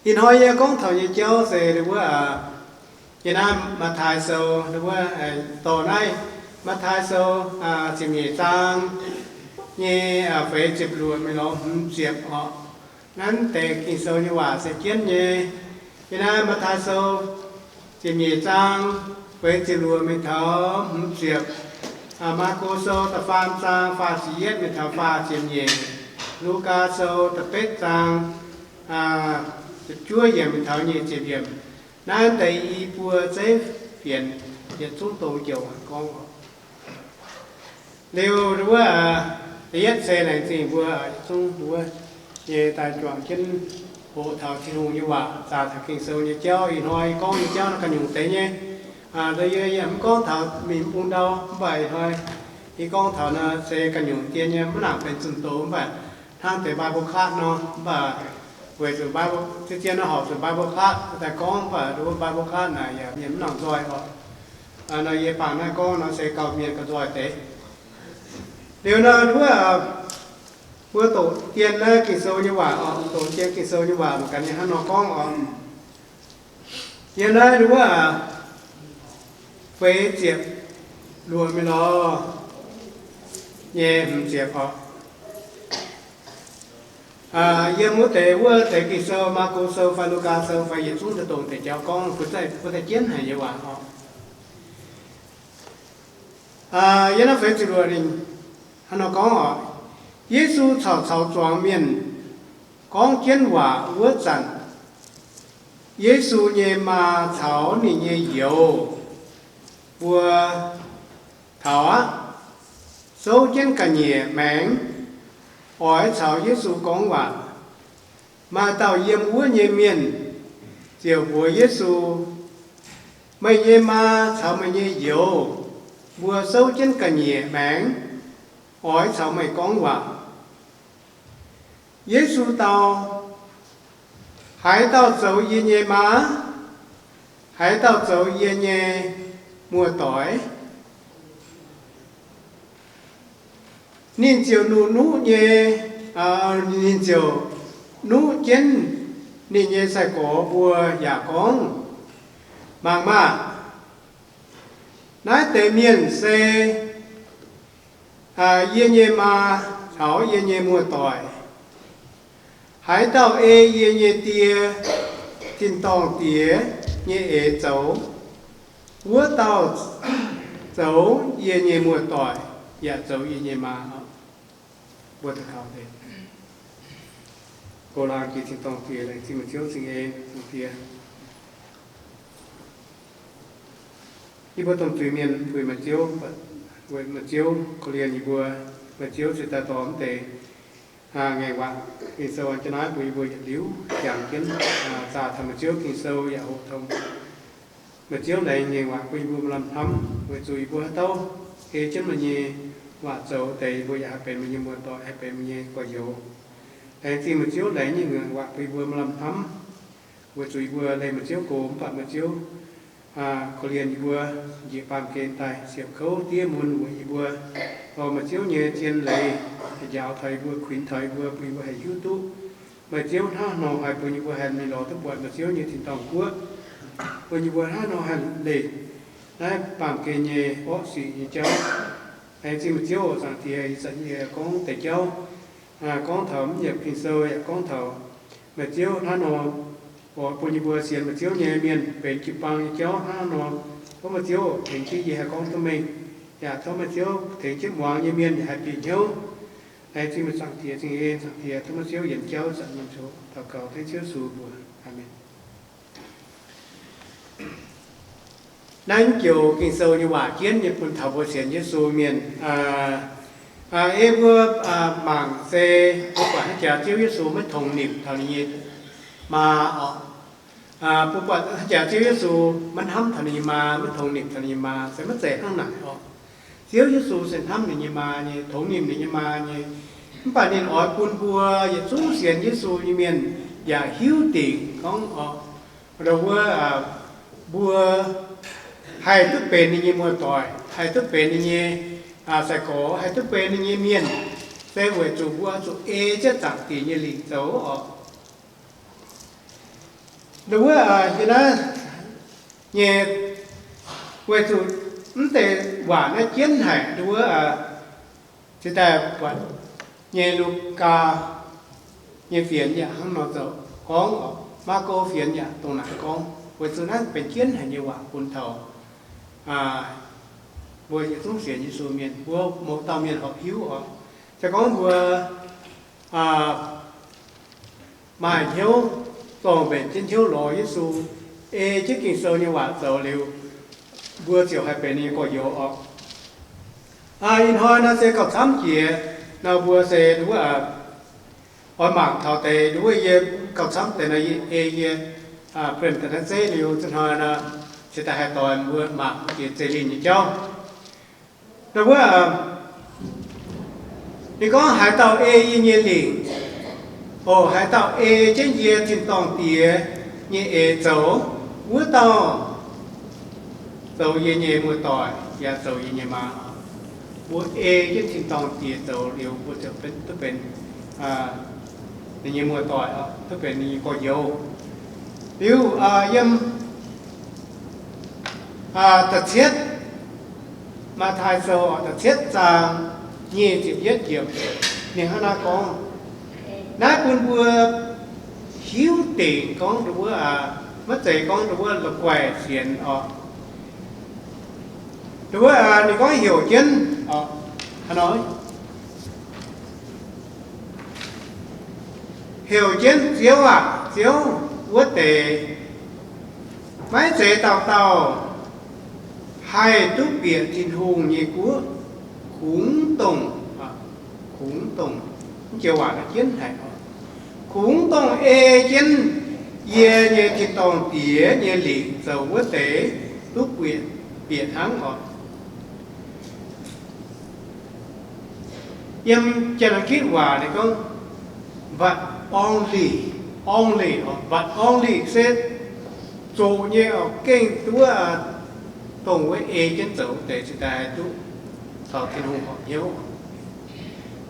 Ih hnoi yie gorngv taux nyei jauv se wuov, yie naaiv Matv^taai Sou wuov, dorh naaiv Matv^taai Sou ziepc nyeic zaang nyei feix ziepc luoqc mingh lorz hmz ziepc orqc. Naaiv deix Ging-Sou nyei waac se jienv nyei. Yie naaiv Matv^taai Sou ziepc nyeic zaang feix ziepc luoqc mingh taux hmz ziepc. Maako Sou da'faam zaang faah ziepc yietv mingh taux faah ziepc nyeic. Lugaa Sou da'betv zaang ziepc juov yiemc mingh taux nyic ziepc yiemc. Naaiv deix i buo zeiv fienx yietc zungv dongh joux gorngv. Liuz wuov, da'yietv se laengz zingh mbuo yietc zungv wuov nyei daaih juangc jienv hoqc taux Tin-Hungh nyei waac, zaah taux Ging-Sou nyei jauv. Ih hnoi gorngv nyei jauv naaiv ganh nyungc deix nyei. Yie yaac mv gorngv taux mingh bung ndau, mv baac ih hnoi yie gorngv taux naaiv se ganh nyungc dien nyei, maiv nangc benx zunh doz, mv baac hnangv deix Bible class nor, mv baac weic zuqc zien-zien nor horpc zuqc Bible class daaih gorngv, mv baac wuov Bible class naaic yaac mienh mv nangc nzoih oc. Nor yie bangc naaiv gorngv nor se gauh mienh gauh nzoih deix. Liuz nor wuov, mbuo doqc dien naaiv Ging-Sou nyei waac oc, doqc dien Ging-Sou nyei waac mangc gaax ninh hnangv nor gorngv oc. Yiem naaiv wuov, feix ziepc luoqc mingh lorz nyei hmz ziepc oc. Yiem wuov deix, wuov deix Ging-Sou, Maako Sou fai Lugaa Sou fai yietc zungv daaih dongh deix jauv gorngv mbuo daaih jienv haic nyei waac oc. Yiem naaiv feix ziepc luoqc ninh hnangv nor gorngv oc, Yesu caux caux zuangx mienh gorngv jienv waac wuov zanc, Yesu nyei maa caux ninh nyei youz mbuo taux aqv, souv jienv ga'nyiec maengx, oix caux Yesu gorngv waac. Maaih dauh yiem wuov nyei mienh ziouc mbuox Yesu, Meih nyei maa caux meih nyei youz mbuo souv jienv ga'nyiec maengx, oix caux meih gorngv waac. Yesu dau, Haaix dauh zoux yie nyei maa? Haaix dauh zoux yie nyei muoz-doic? Ninh ziouc nuqv-nuqv nyei, ninh ziouc nuqv jienv ninh nyei sai-gorx mbuo yaac gorngv, Mangc maah! Naaiv deix mienh se yie nyei maa caux yie nyei muoz-doic. Haaix dauh ei yie nyei Die, Tin-Dorngh Diex, nyei eix zoux, wuov dauh zoux yie nyei muoz-doic yaac zoux yie nyei maa. Mbuo daux gaux. Go laanh jiex Tin-Dorngh Diex, laengz zingh meih Ziouv cing-en, Zaangc Diex. Yie mbuo domh zuiz-mienh puix meih Ziouv, weic meih Ziouv korv-lienh yie mbuo. Meih Ziouv se daaih dorh mv deix ngaengc waac Ging-Sou jaa naaiv bun yie mbuo yietc liuz jangx jienv, zaah taux meih Ziouv Ging-Sou yaac hoqc taux meih Ziouv laengz nyei waac bun yie mbuo maaih lamh hnamv, weic zuqc yie mbuo haaix dauh ei jienv meih nyei waac zoux deix, yie mbuo yaac haih benx meih nyei muoz-doic, haih benx meih nyei gorx-youz. Laengz zingh meih Ziouv laengz nyei ngaengc waac bun yie mbuo maaih lamh hnamv, weic zuqc yie mbuo leih meih Ziouv gox, mv baac meih Ziouv korv-lienh yie mbuo njiec baamh gen daaih siepv kouv diev mun weic yie mbuo. Lorz meih Ziouv nyei zien leiz njaaux taux yie mbuo, kuinx taux yie mbuo, bun yie mbuo haih hiuv duqv meih Ziouv hnangv haaix nor haih bun yie mbuo haih mingh lorz duqv buatc meih Ziouv nyei tin-dorngh guoqv, bun yie mbuo hnangv haaix nor haih leih naaiv baamh gen nyei orqv sic nyei jauv. Laengz zingh meih Ziouv oc, Zaangc Diex. Ih zanc yie gorngv deix jauv, gorngv taux mv yiemc Ging-Sou yaac gorngv taux meih Ziouv hnangv nor oix bun yie mbuo sienx meih Ziouv nyei mienh benx jiu-baang nyei jauv hnangv nor. Tov meih Ziouv tengx jienv yie haih gorngv duqv mengh, yaac tov meih Ziouv tengx jienv muangx nyei mienh yaac haih bieqc hnyouv. Laengz zingh meih Zaangc Diex cing-en. Zaangc Diex, tov meih Ziouv yienc jauv zanc meih zoux daux gaux tengx Ziouv Yesu mbuox. Aamen. Naaiv joux Ging-Sou nyei waac jienv nyei bun taux mbuo sienx Yesu mienh. Ei mbuo mangc se mbuo buatc haaix jaax Ziouv Yesu maiv tongx nimc taux ninh nyei maa oc. Mbuo buatc haaix jaax Ziouv Yesu maiv hnamv taux ninh nyei maa, maiv tongx nimc taux ninh nyei maa, se maiv zeiz hnangv naaic oc. Ziouv Yesu se hnamv ninh nyei maa nyei, tongx nimc ninh nyei maa nyei. Mv baac ninh oix bun mbuo yietc zungv sienx Yesu nyei mienh yaac hiuv dingc gorngv oc, wuov, mbuo haih duqv benx ninh nyei muoz-doic, haih duqv benx ninh nyei sai-gorx, haih duqv benx ninh nyei mienh, se weic zuqc mbuo zuqc ei jienv Zaangc Diex nyei lingc zoux oc. Nduov wuov, yie naaiv nyei, weic zuqc mv deix waac naaiv jienv haic. Nduov wuov, cingx daaih buatc nyei Lugaa nyei fienx yaac hnangv nor zoux gorngv, Maako fienx yaac dongh naaic gorngv. Weic zuqc naaiv benx jienv haic nyei waac bun taux mbuo yietc zungv sienx Yesu mienh, mbuo mouz dauh mienh horpc hiuv oc. Se gorngv mbuo maaih hnyouv zorng mbenc jienv hnyouv lorz Yesu, ei jienv Ging-Sou nyei waac zoux liuz, mbuo ziouc haih benx ninh nyei gorx-youz oc. Ih hnoi nor se gauh camv jiex nor, mbuo se nduov wuov, oix mangc taux deix nduov wuov yie gauh camv deix nor, ei yie bienh daaih naaiv zeiv liuz, zinh hnoi nor, cingx daaih haih doix mbuo mangc jiex zeqc lingh nyei jauv. Nduov wuov, ninh gorngv, haaix dauh ei yie nyei lingc, oc, haaix dauh ei jienv yie tin-dorngh Diex nyei eix zoux, wuov dauh zoux yie nyei muoz-doic yaac zoux yie nyei maa. Mbuo ei jienv tin-dorngh Diex zoux liuz, mbuo ziouc duqv benx ninh nyei muoz-doic, duqv benx ninh nyei gorx-youz. Liuz yiem da'cietv, Matv^taai Sou da'cietv zaang nyic ziepc yietv yiemc, ninh hnangv naaiv gorngv. Naaiv bun mbuo hiuv dingc gorngv nduov wuov, maiv zeiz gorngv nduov wuov la'guaih sienx oc. Nduov wuov ninh gorngv heuc jienv, haaix nor, heuc jienv, Ziouv aac, Ziouv, wuov deix maiv zeiz dauh dauh haih duqv bieqc Tin-Hungh nyei guoqv, kungx dongh, kungx dongh, mv joux waac naaiv jienv haic, kungx dongh ei jienv yie nyei tin-dorngh Diex nyei lingc zoux wuov deix duqv bieqc hnangv oc. Yiem Janx-Laauv-Kitv waac ninh gorngv, but only, only, but only se zoqc nyei oc, gengh duqv dongh wuov ei jienv zoux deix cingx daaih haih duqv taux Tin-Hungh horpc hnyouv.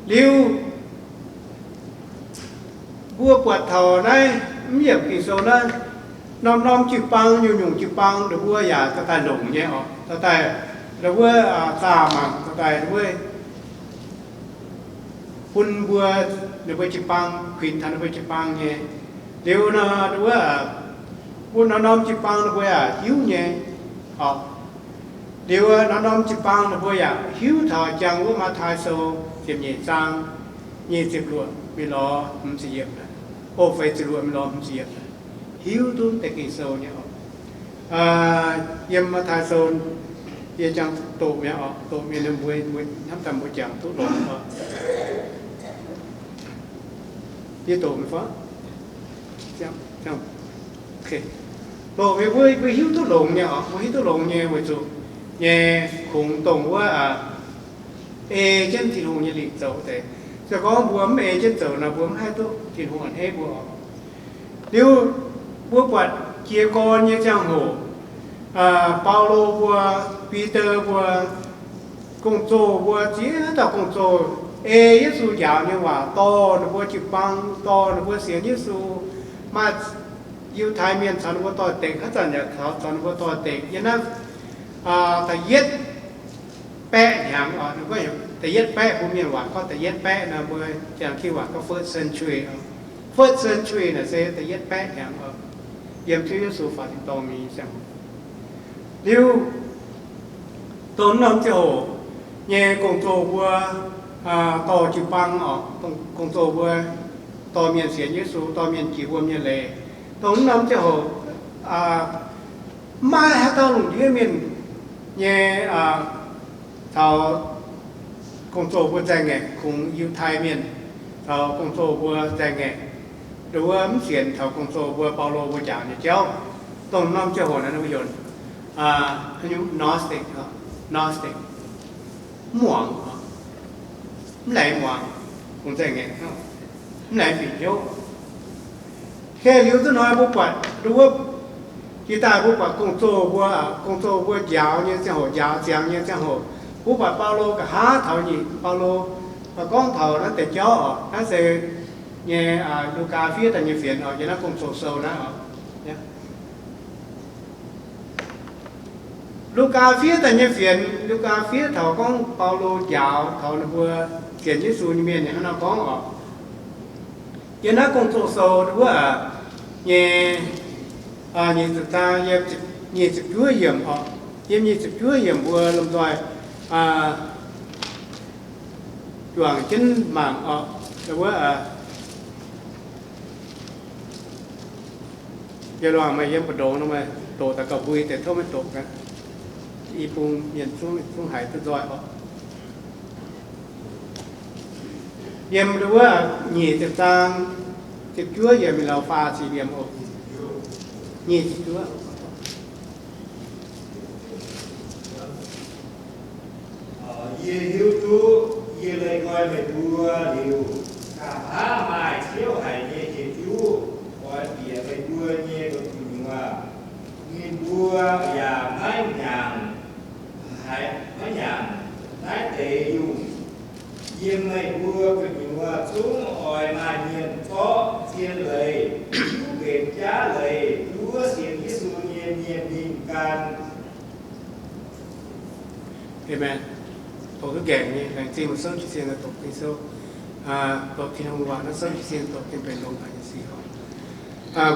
Liuz mbuo buatc taux naaiv mv yiemc Ging-Sou naaiv, norm-norm jiu-baang, nyungc-nyungc jiu-baang, ninh mbuo yaac dorh daaih longc nyei oc, dorh daaih, ninh mbuo zaah mangc, dorh daaih ninh mbuo bun mbuo, ninh mbuo jiu-baang kuinx taux ninh mbuo jiu-baang nyei. Liuz nor, ninh mbuo, mbuo norm-norm jiu-baang ninh mbuo yaac hiuv nyei oc. Liuz norm-norm jiu-baang ninh mbuo yaac hiuv taux jangx wuov Matv^taai Sou ziepc nyeic zaang nyic ziepc luoqc mingh lorz hmz ziepc yiemc, o, feix ziepc luoqc mingh lorz hmz ziepc yiemc, hiuv duqv deix Ging-Sou nyei oc. Yiem Matv^taai Sou yie jangx doqc mi'aqv oc, doqc mingh mbuo, mbuo hnamv daaih mbuo jangx duqv longx oc. Yie doqc mingh fai? Doqc mingh mbuo, mbuo hiuv duqv longx nyei oc, mbuo hiuv duqv longx nyei weic zuqc nyei kungx dongh wuov ei jienv Tin-Hungh nyei lingc zoux deix. Se gorngv mbuo mv ei jienv zoux nor, mbuo mv haih duqv Tin-Hungh a'hneiv mbuo oc. Liuz mbuo buatc jiez gorn nyei ziangh hoc, Baulo mbuo, Bide mbuo, gong-zoh mbuo ziex dauh gong-zoh ei Yesu njaaux nyei waac dorh ninh mbuo jiu-baang, dorh ninh mbuo sienx Yesu, maaih Yiutai Mienh caux ninh mbuo doix-dekc, haaix zanc yaac caux ninh mbuo doix-dekc. Yiem naaiv da'yietv baeqv hnyangx oc, da'yietv baeqv, mbuo Mienh waac gorngv da'yietv baeqv nor, mbuo Janx-Laauv-Kitv waac gorngv first century. First century naaic se da'yietv baeqv hnyangx oc, yiem Ziouv Yesu faaux tin-dorngh mingh ziangh hoc. Liuz dongh norm ziangh hoc nyei gong-zoh mbuo dorh jiu-baang oc, gong-zoh mbuo dorh mienh sienx Yesu, dorh mienh jiex wuom nyei leiz. Dongh norm ziangh hoc maiv haaix dauh lungh ndiev mienh nyei caux gong-zoh mbuo nzaeng-ngaengc, kungx Yiutai Mienh caux gong-zoh mbuo nzaeng-ngaengc, nduov mv sienx taux gong-zoh mbuo, Baulo mbuo njaaux nyei jauv. Dongh norm ziangh hoc naaic mbuo heuc Gnostic, Gnostic, mv muangx, mv laengz muangx, kungx nzaeng-ngaengc, mv laengz bieqc hnyouv. Kei liuz duqv hnoi mbuo buatc nduov, jiex daaih mbuo buatc gong-zoh mbuo, gong-zoh mbuo njaaux nyei ziangh hoc, njaaux ziangx nyei ziangh hoc, mbuo buatc Baulo nqa'haav taux nyei, Baulo gorngv taux naaiv deix jauv oc. Naaiv se nyei Lugaa fiev daaih nyei fienx oc, yiem naaiv Gong-Zoh Sou naaiv oc. Lugaa fiev daaih nyei fienx, Lugaa fiev taux gorngv Baulo njaaux taux ninh mbuo sienx Yesu nyei mienh hnangv nor gorngv oc. Yiem naaiv Gong-Zoh sou wuov nyei nyic ziepc zaang, yiem nyic ziepc juov yiemc oc, yiem nyic ziepc juov yiemc mbuo lomh nzoih juangc jienv mangc oc. Wuov yie luangh meih yiem mbu'ndongx nor, meih doqc daaih gauh mbui deix tov meih doqc gaax. I bung mienh zungv haiz duqv nzoih oc. Yiem wuov nyic ziepc zaang, ziepc juov yiemc, mingh lauh faah ziepc yiemc oc. Nyic ziepc juov. Yie hiuv duqv yie leih nqoi meih mbuo liuz, nqa'haav maaih ciouv haic nyei jiex juv oix bieqc meih mbuo nyei gu'nyuoz. Ninh mbuo yaac maiv nyaangc, maiv nyaangc naaiv deix yungh. Yiem meih mbuo gu'nyuoz zungv oix maaih mienh zorqv zien leiz hiuv benx jaav leiz nduov sienx Yesu nyei mienh ninh gan. Aamen. Doqc duqv gaengh nyei, laengz zingh mbuo souv jiez sin doqc Ging-Sou. Doqc Tin-Hungh waac naaiv souv jiez sin doqc jienv benx longx haic nyei sic oc.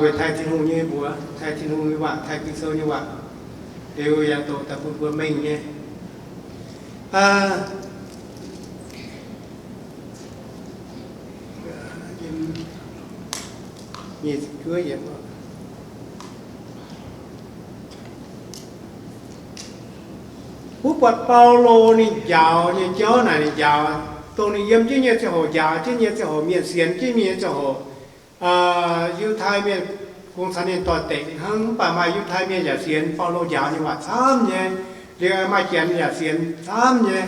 Weic taaih Tin-Hungh nyei mbuox, taaih Tin-Hungh nyei waac, taaih Ging-Sou nyei waac, liuz yaac doqc daaih bun mbuo mengh nyei. Mbuo buatc Baulo ninh njaaux nyei jauv naaic, ninh njaaux dongh ninh yiem jienv nyei ziangh hoc, njaaux jienv nyei ziangh hoc, mienh sienx jienv nyei ziangh hoc, Yiutai Mienh, Gong Caux Ninh Doix-Dekc hnangv, mv baac maaih Yiutai Mienh yaac sienx Baulo njaaux nyei waac camv nyei. Liuz maaih Janx yaac sienx camv nyei.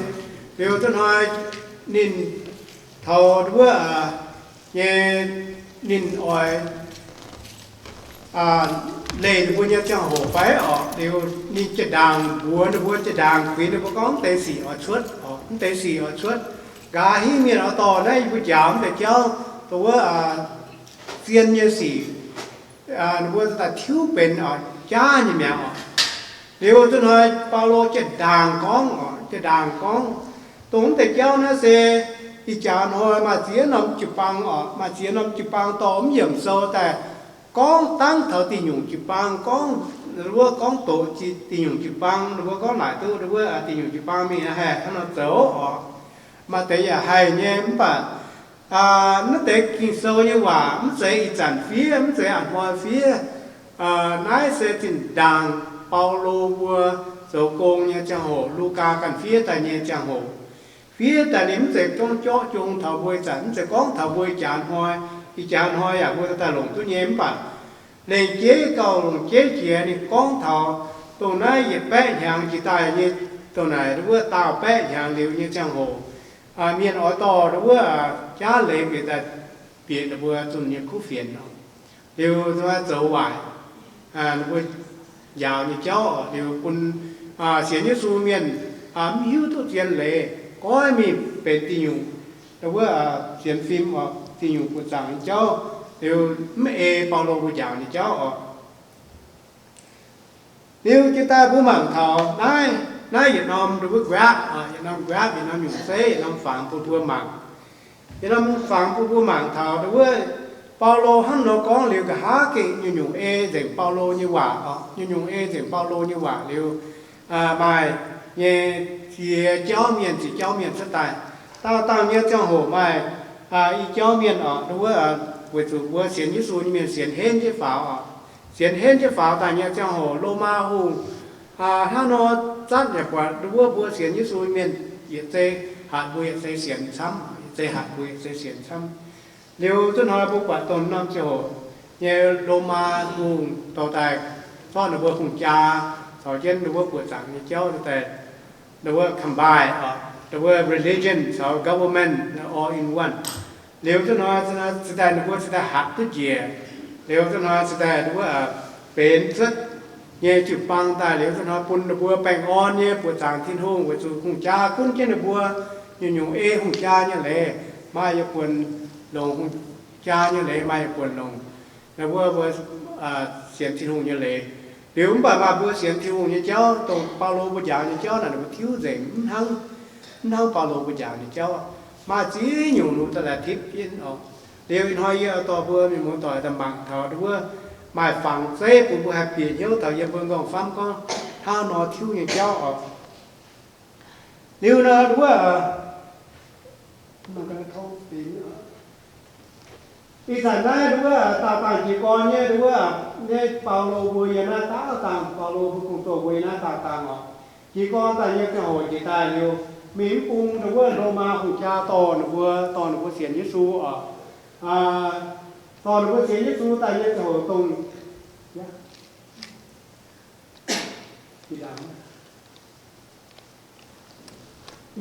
Liuz duqv hnoi ninh taux wuov nyei, ninh oix leih ninh mbuo nyei ziangh hoc fai oc, liuz ninh jiex ndaangc mbuox ninh mbuo, jiex ndaangc kuinx ninh mbuo gorngv, mv deix sic oix cuotv, mv deix sic oix cuotv. Nqa'haav hingv mienh oix dorh naaiv yie mbuo njaaux mv deix jauv, dongh wuov zien nyei sic, ninh mbuo daaih tiuv benx jaav nyei mi'aqv oc. Liuz duqv hnoi Baulo jiex ndaangc gorngv oc, jiex ndaangc gorngv, dongh mv deix jauv naaiv se ih jaax hnoi maaih ziex norm jiu-baang oc, maaih ziex norm jiu-baang dorh mv yiemc sou daaih gorngv dangv taux diuh nyungc jiu-baang, gorngv wuov gorngv doqc diuh nyungc jiu-baang, wuov gorngv naaic duqv wuov diuh nyungc jiu-baang mingh haih hnangv nor zoux oc. Maaih deix yaac haih nyei, mv baac naaiv deix Ging-Sou nyei waac mv zeiz ih zanc fiev, mv zeiz a'hnoi fiev. Naaiv se zinh ndaangc Baulo mbuo zoux gong nyei ziangh hoc, Lugaa ganh fiev daaih nyei ziangh hoc. Fiev daaih ninh mv zeiz gorngv jorqv jung taux mbuo ih zanc, mv zeiz gorngv taux mbuo ih jaax hnoi. Ih jaax hnoi yaac mbuo daaih longc duqv nyei, mv baac lengc jeiv gauh longc jeiv jiex ninh gorngv taux dongh naaiv yietc baeqv hnyangx jiex daaih nyei, dongh naaic wuov daauh baeqv hnyangx liuz nyei ziangh hoc, mienh oix dorh wuov jaav leiz bieqc daaih, bieqc ninh mbuo zunh nyei kuv fienx. Liuz zoux waaic ninh mbuo njaaux nyei jauv, liuz bun sienx Yesu mienh mv hiuv duqv zien leiz, goiv mingh benx diuh nyungc, wuov sienx fim oc, diuh nyungc buoqc zaangc nyei jauv, liuz mv ei Baulo mbuo njaaux nyei jauv oc. Liuz jiex daaih mbuo mangc taux naaiv, naaiv yietc norm nduov nquaqv, yietc norm nquaqv, yietc norm nyungc zeiv, yietc norm fangx bun mbuo mangc. Yietc norm fangx bun mbuo mangc taux wuov Baulo hnangv nor gorngv liuz, nqa'haav gengh nyungc-nyungc ei nzengc Baulo nyei waac oc, nyungc-nyungc ei nzengc Baulo nyei waac liuz, maaih nyei ziex jauv mienh, ziex jauv mienh cuotv daaih. Dauh dauh nyei ziangh hoc maaih i jauv mienh oc, wuov weic zuqc mbuo sienx Yesu nyei mienh sienx henv jienv faaux oc. Sienx henv jienv faaux daaih nyei ziangh hoc, Lomaa hungh hnangv nor zatv yaac buatc wuov mbuo sienx Yesu mienh yietc zei hatc mbuo yietc zei sienx camv, yietc zei hatc mbuo yietc zei sienx camv. Liuz duqv hnoi mbuo buatc dongh norm ziangh hoc nyei Lomaa hungh dorh daaih zorqv ninh mbuo hungh jaa caux jienv ninh mbuo buoqc zaangc nyei jauv daaih, ninh mbuo combine oc, ninh mbuo religion caux government all in one. Liuz duqv hnoi cingx daaih ninh mbuo cingx daaih hatc duqv njiec. Liuz duqv hnoi cingx daaih ninh mbuo benx cuotv nyei jiu-baang daaih, liuz duqv hnoi bun ninh mbuo baengh orn nyei buoqc zaangc Tin-Hungh weic zuqc hungh jaa gunv jienv ninh mbuo. Nyungc-nyungc ei hungh jaa nyei leiz maaih yaac buonc longc, hungh jaa nyei leiz maaih yaac buonc longc. Naaiv mbuo, mbuo sienx Tin-Hungh nyei leiz. Liuz mv baac maaih mbuo sienx Tin-Hungh nyei jauv, dongh Baulo mbuo njaaux nyei jauv naaic, ninh mbuo tiuv nzengc, mv hnangv, mv hnangv Baulo mbuo njaaux nyei jauv. Maaih ziex nyungc ninh mbuo daaih tipv jienv oc. Liuz ih hnoi yie dorh mbuo mienh muoz-doic daaih mangc taux wuov maaih fangx zeiv bun mbuo haih bieqc hnyouv taux yiem mbuo nqorngv-famv gorngv hnangv nor tiuv nyei jauv oc. Liuz nor wuov, ih zanc naaiv wuov daauh dangh jiez gorn nyei wuov, nyei Baulo mbuo yiem naaiv daauh dangh, Baulo mbuo gong-zoh mbuo yiem naaiv daauh dangh oc. Jiez gorn daaih nyei ziangh hoc njiec daaih liuz, mingh mv bung wuov Lomaa hungh jaa dorh ninh mbuo, dorh ninh mbuo sienx Yesu oc. Dorh ninh mbuo sienx Yesu daaih nyei ziangh hoc dongh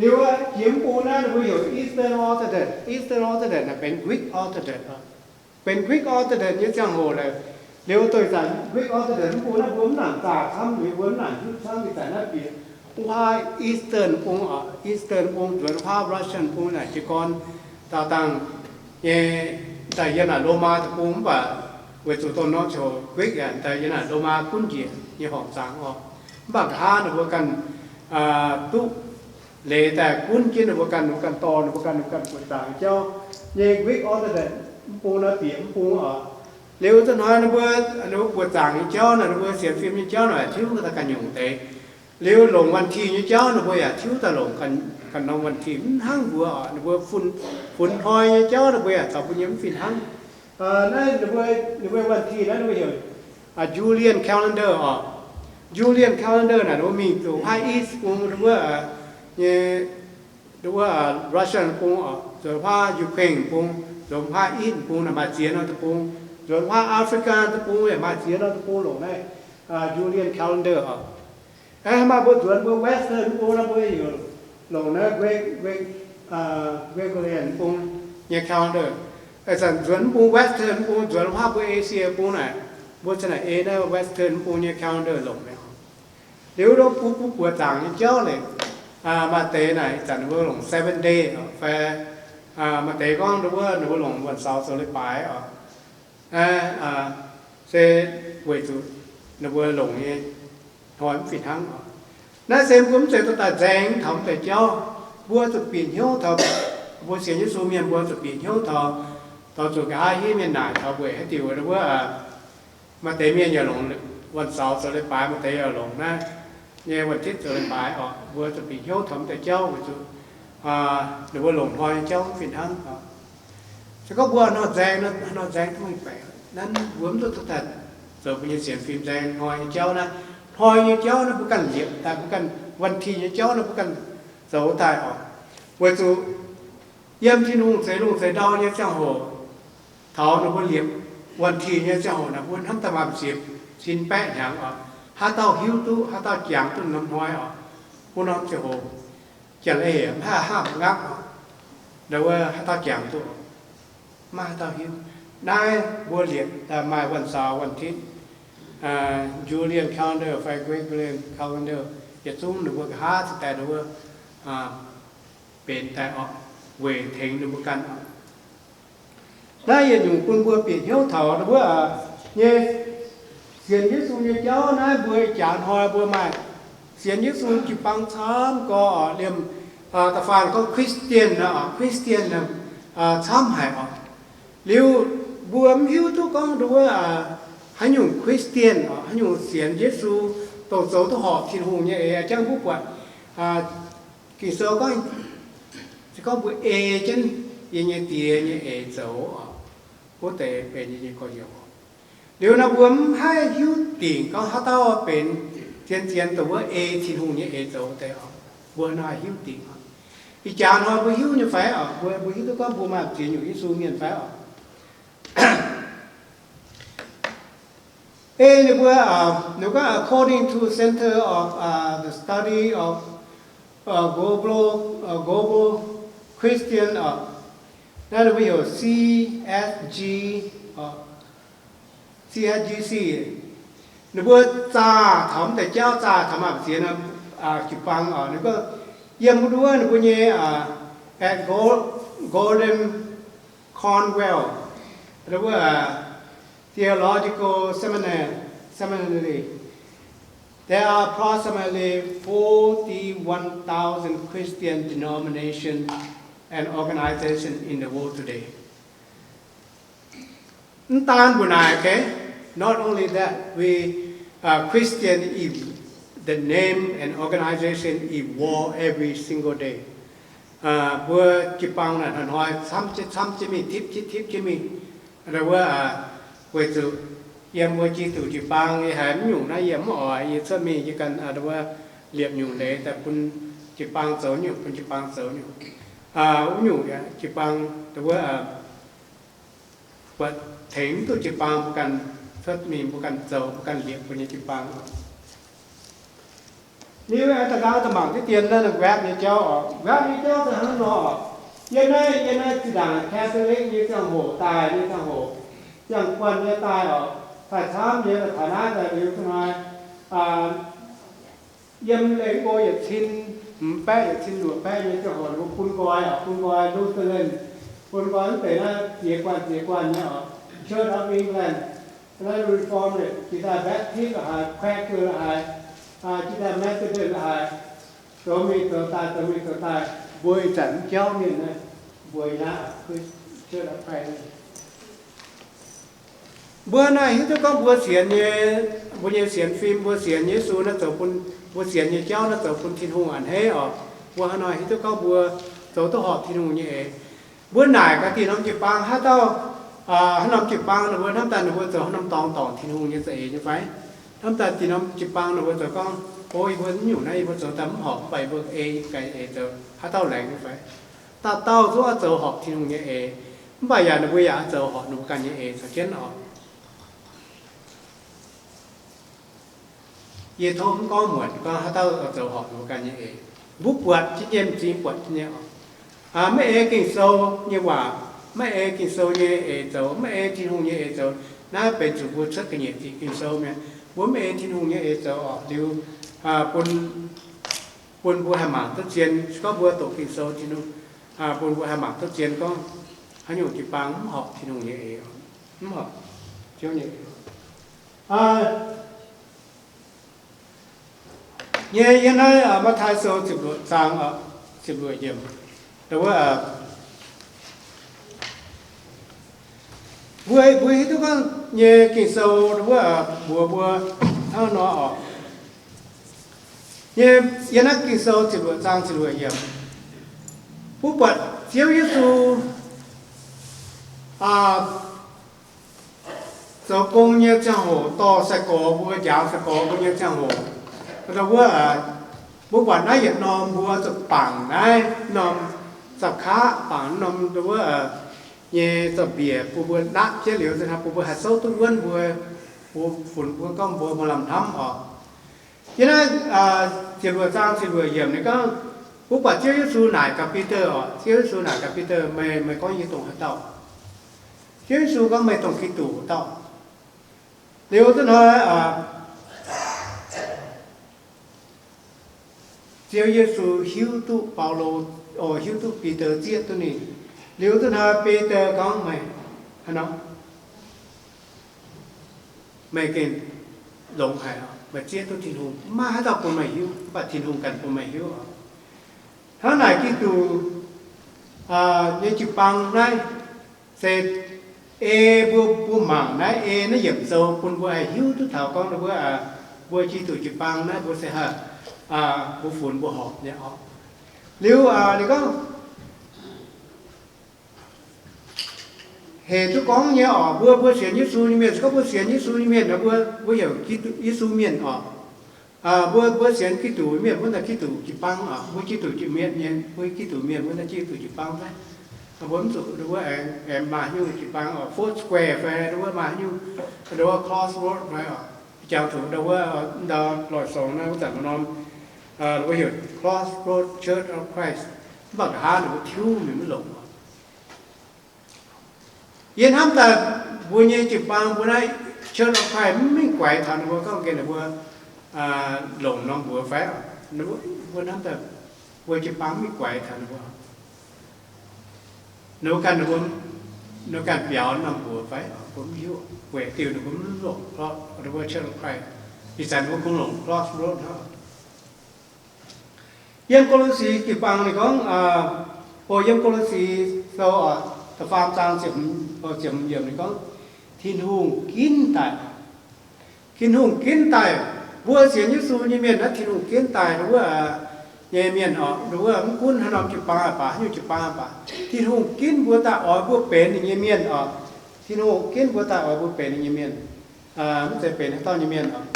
liuz jiex mv bung naaiv ninh mbuo heuc Eastern Orthodox. Eastern Orthodox naaic benx Greek Orthodox. Benx Greek Orthodox nyei ziangh hoc naaic, liuz dongh ih zanc Greek Orthodox mv bung naaiv mbuo mv nangc zaah camv, liuz mbuo mv nangc hiuv camv. Ih zanc naaiv bieqc wuov huaav Eastern bung oc, Eastern bung nzuonx wuov huaav Russian bung naaic jiez gorn daauh dangh nyei, daaih yiem naaic Lomaa deic-bung mv baac weic zuqc dongh norm ziangh hoc Greek yaac daaih yiem naaic Lomaa gunv njiec nyei horngc zaangc oc. Mv baac nqa'haav ninh mbuo ganh duqv leiz daaih gunv jienv ninh mbuo ganh, ninh mbuo ganh dorh, ninh mbuo ganh, ninh mbuo ganh buoqc zaangc nyei jauv nyei Greek Orthodox mv bung naaiv bieqc mv bung oc. Liuz za'hnoi ninh mbuo, ninh mbuo buoqc zaangc nyei jauv naaic, ninh mbuo sienx fim nyei jauv naaic tiuv daaih ganh nyungc deix. Liuz longc วันที่ nyei jauv ninh mbuo yaac tiuv daaih longc ganh norm วันที่ mv hnangv mbuo oc. Ninh mbuo funx, funx hnoi nyei jauv ninh mbuo yaac caux mbuo nyei mv fih hnangv. Naaiv ninh mbuo, ninh mbuo วันที่ naaiv ninh mbuo heuc Julian calendar oc. Julian calendar naaic ninh mbuo mingh zuqc huaav East bung, wuov nyei, wuov Russian bung oc, nzuonx huaav Ukraine bung, nzuonx huaav East bung naaic maaih ziex norm deic-bung, nzuonx huaav Africa deic-bung yaac maaih ziex norm deic-bung longc naaiv Julian calendar oc. Maaih mbuo nzuonx mbuo Western bung naaiv mbuo heuc longc naaiv Gregorian bung nyei calendar. Ih zanc nzuonx mv bung Western bung, nzuonx huaav mbuo Asia bung naaic, mbuo cin naaic ei naaiv Western bung nyei calendar longc mi'aqv. Liuz wuov bung, bung buoqc zaangc nyei jauv naaic, maaih deix naaic ih zanc ninh mbuo longc Seventh Day fai maaih deix gorngv wuov ninh mbuo longc วันเสาร์ zoux leiz-baaix oc. Naaiv se weic zuqc ninh mbuo longc nyei hnoi mv fih hnangv oc. Naaiv se mbuo mv zeiz dorh daaih nzaeng taux m'deix jauv. Mbuo zuqc bieqc hnyouv taux mbuo sienx Yesu mienh, mbuo zuqc bieqc hnyouv taux, taux zuqc nqa'haav hiev mienh naaic taux weic haaix diuc wuov, maaih deix mienh yaac longc วันเสาร์ zoux leiz-baaix, maaih deix yaac longc naaiv nyei วันอาทิตย์ zoux leiz-baaix oc. Mbuo zuqc bieqc hnyouv taux m'deix jauv weic zuqc ninh mbuo longc hnoi nyei jauv mv fih hnangv oc. Se gorngv mbuo nor nzaeng, nor nzaeng duqv mingh baeqc, naaiv mbuo mv duqv daaih zoux mbuo nyei sienx fim nzaeng hnoi nyei jauv naaiv. Hnoi nyei jauv naaiv mbuo ganh liepc daaih, mbuo ganh วันที่ nyei jauv naaiv mbuo ganh zoux daaih oc. Weic zuqc yiem Tin-Hungh zeix lungh zeix ndau nyei ziangh hoc, taux ninh mbuo liepc วันที่ nyei ziangh hoc naaic, mbuo hnamv daaih maaih ziex cin baeqv hnyangx oc. Haaix dauh hiuv duqv, haaix dauh jangx duqv norm hnoi oc. Wuov norm ziangh hoc Janx-Leiz mv haih hnamv nqaapv oc. Ndau wuov haaix dauh jangx duqv, maiv haaix dauh hiuv. Naaiv mbuo liepc daaih maaih วันเสาร์ วันอาทิตย์, Julian calendar fai Gregorian calendar, yietc zungv ninh mbuo nqa'haav cingx daaih ndau wuov benx daaih oc, weic tengx ninh mbuo ganh oc. Naaiv yietc nyungc bun mbuo bieqc hnyouv taux wuov nyei sienx Yesu nyei jauv naaiv, mbuo ih jaax hnoi mbuo maaih sienx Yesu jiu-baang camv gorx oc, liemh da'faanh gorngv Christian, Christian camv haic oc. Liuz mbuo mv hiuv duqv gorngv nduov haaix nyungc Christian oc, haaix nyungc sienx Yesu, dongh zoux duqv horpc Tin-Hungh nyei eix. Jangv mbuo buatc Ging-Sou gorngv, se gorngv mbuo ei jienv yie nyei Die nyei eix zoux oc, wuov deix benx yie nyei gorx-youz. Liuz nor mbuo mv haih hiuv dingc gorngv haaix dauh benx zien-zien dongh wuov ei Tin-Hungh nyei eix zoux deix oc. Mbuo nor haih hiuv dingc oc. Ih jaax hnoi mbuo hiuv nyei fai oc? Mbuo, mbuo hiuv duqv gorngv mbuo maaih ziex nyungc Yesu mienh fai oc? Ei ninh mbuo, ninh mbuo gorngv according to Center of the Study of Global, Global Christian oc, naaiv ninh mbuo heuc C S G, C S G C. Ninh mbuo zaah taux m'deix jauv, zaah taux maaih ziex norm jiu-baang oc. Ninh gorngv yiem wuov ninh mbuo nyei at Gordon Conwell, ninh mbuo Theological Seminary, Seminary, there are approximately forty-one thousand Christian denominations and organizations in the world today. Mv daan mbuo naaic, okay? Not only that, we, uh, Christian, the name and organization evolve every single day. Mbuo jiu-baang naaic hnoi-hnoi camv jienv, camv jienv mingh, tipv jienv, tipv jienv mingh. Wuov, weic zuqc yiem mbuo Giduc jiu-baang yie haiz mv nyungc naaiv yie mv oix, yie cuotv mingh yie ganh wuov liepc nyungc leiz daaih bun jiu-baang zoux nyungc, bun jiu-baang zoux nyungc. Wuov nyungc jiu-baang wuov buatc tengx mv duqv jiu-baang, mbuo ganh cuotv mingh, mbuo ganh zoux, mbuo ganh liepc mbuo nyei jiu-baang. Liuz aengx da'nqaang da'mangc diqv dien naaiv web nyei jauv oc. Web nyei jauv se hnangv nor oc. Yiem naaiv, yiem naaiv zinh ndaangc Catholic nyei ziangh hoc daaih nyei ziangh hoc, ziangh guanh nyei daaih oc, daaih camv nyei taux naaiv daaih liuz hnoi, yiem lengh o yietc cin hmz baeqv, yietc cin luoqc baeqv nyei ziangh hoc ninh mbuo bun nqoi oc, bun nqoi Lutheran, bun nqoi mv deix naaiv ziex guanh ziex guanh nyei oc, Church of England, naaiv Reformed, jiex daaih Baptist la'haaix, Quaker la'haaix, jiex daaih Methodist la'haaix, zoux mingh zoux daaih, zoux mingh zoux daaih, mbuo ih zanc mv jauv mienh naaiv, mbuo yiem naaiv Church of Christ. Mbuo naaiv hiuv duqv gorngv mbuo sienx nyei, mbuo nyei sienx fim, mbuo sienx Yesu naaiv zoux bun, mbuo sienx nyei jauv naaiv zoux bun Tin-Hungh a'hneiv oc. Mbuo hnangv nor hiuv duqv gorngv mbuo zoux duqv horpc Tin-Hungh nyei eix. Mbuo naaic gaax diuh norm jiu-baang haaix dauh, haaix norm jiu-baang ninh mbuo hnamv daaih ninh mbuo zoux haaix norm dorngx dorngc Tin-Hungh nyei za'eix nyei fai? Hnamv daaih diuh norm jiu-baang ninh mbuo zoux gorngv, o, yie mbuo nyungc naaiv yie mbuo zoux daaih mv horpc, mv baac yie mbuo ei gaax eix zoux haaix dauh laengz nyei fai? Dauh dauh zungv oix zoux horpc Tin-Hungh nyei eix, mv baac yaac ninh mbuo yaac oix zoux horpc ninh mbuo ganh nyei eix caux jienv oc. Yie tov mv gorngv muonc gorngv haaix dauh oix zoux horpc ninh mbuo ganh nyei eix. Mbuo buatc jienv nyei, m'zing buatc jienv nyei oc. Maiv ei Ging-Sou nyei waac, maiv ei Ging-Sou nyei eix zoux, maiv ei Tin-Hungh nyei eix zoux, naaiv benx zuqc mbuo cuotv ga'nyiec ziqc Ging-Sou mi'aqv. Mbuo maiv ei Tin-Hungh nyei eix zoux oc, liuz bun, bun mbuo haih mangc duqv zien, se gorngv mbuo doqc Ging-Sou, Tin-Hungh bun mbuo haih mangc duqv zien gorngv haaix nyungc jiu-baang mv horpc Tin-Hungh nyei eix, mv horpc Ziouv nyei eix. Nyei yiem naaiv Matv^taai Sou ziepc luoqc zaang, ziepc luoqc yiemc, wuov, mbuo, mbuo hiuv duqv gorngv nyei Ging-Sou wuov mbuox mbuo hnangv nor oc. Nyei yiem naaiv Ging-Sou ziepc luoqc zaang ziepc luoqc yiemc, mbuo buatc Ziouv Yesu zoux gong nyei ziangh hoc, dorh sai-gorx mbuo, njaaux sai-gorx mbuo nyei ziangh hoc, wuov, mbuo buatc naaiv yietc norm mbuo zuqc bangc naaiv norm zaux-kaqv, bangc norm wuov nyei zorqv-mbiec bun mbuo naqv jienv liuz, bun mbuo haih souv duqv wuonv mbuo, mbuo funx mbuo gorngv mbuo maaih lamh hnamv oc. Yiem naaiv ziepc luoqc zaang ziepc luoqc yiemc ninh gorngv, mbuo buatc Ziouv Yesu naaic gaax Bide oc. Ziouv Yesu naaic gaax Bide, Meih, meih gorngv yie dongh haaix dauh? Ziouv Yesu gorngv, Meih dongh Giduc dauh. Liuz duqv hnoi Ziouv Yesu hiuv duqv Baulo, o, hiuv duqv Bide zieqv duqv ninh. Liuz duqv hnoi Bide gorngv, Meih haaix nor? Meih gengh longx haic, meih zieqv duqv Tin-Hungh. Maiv maaih haaix dauh bun meih hiuv, mv baac Tin-Hungh ganh bun meih hiuv oc. Hnangv naaic Giduc nyei jiu-baang naaiv se ei mbuo, mbuo mangc naaiv, ei naaiv yiemc sou bun mbuo haih hiuv duqv taux gorngv mbuo, mbuo Giduc jiu-baang naaiv mbuo se haih, mbuo funx mbuo horpc nyei oc. Liuz ninh gorngv, hec duqv gorngv nyei oc, mbuo, mbuo sienx Yesu nyei mienh, se gorngv mbuo sienx Yesu nyei mienh nor, mbuo, mbuo heuc Yesu mienh oc. Mbuo, mbuo sienx Giduc mienh wuov daaih Giduc jiu-baang oc. Mbuo Giduc jiu-mienh, mbuo Giduc mienh wuov daaih Giduc jiu-baang fai? Mbuo mv zuqc wuov aengx maaih haaix nyungc jiu-baang oc, Foursquare fai wuov maaih haaix nyungc, wuov Crossroad fai oc. Jangx zuqc wuov ndau loix-songx naaiv wuov zanc maaih norm, wuov heuc Crossroad Church of Christ. Mv baac nqa'haav ninh mbuo tiuv mingh maiv longc oc. Yie hnamv daaih mbuo nyei jiu-baang mbuo naaiv Church of Christ mv mingh guaix taux ninh mbuo gorngv gengh ninh mbuo longc norm mbuox fai? Mbuo hnamv daaih mbuo jiu-baang mv mingh guaix taux ninh mbuo. Ninh mbuo ganh ninh mbuo ninh ganh biaux norm mbuox fai, mbuo mv hiuv. Weic diuh ninh mbuo mv longc cross, wuov Church of Christ, ih zanc mbuo kungx longc crossroad hnangv. Yiem Ko^lo^si jiu-baang ninh gorngv, o, yiem Ko^lo^si sou da'faam zaang ziepc hmz yiemc ninh gorngv, Tin-Hungh ginv daaih. Tin-Hungh ginv daaih. Mbuo sienx Yesu nyei mienh naaiv Tin-Hungh ginv daaih wuov nyei mienh oc, wuov mv gunv haaix norm jiu-baang baac, haaix nyungc jiu-baang baac, Tin-Hungh ginv mbuo daaih oix mbuo benx ninh nyei mienh oc. Tin-Hungh ginv mbuo daaih oix mbuo benx ninh nyei mienh, mv zeiz benx haaix dauh nyei mienh oc.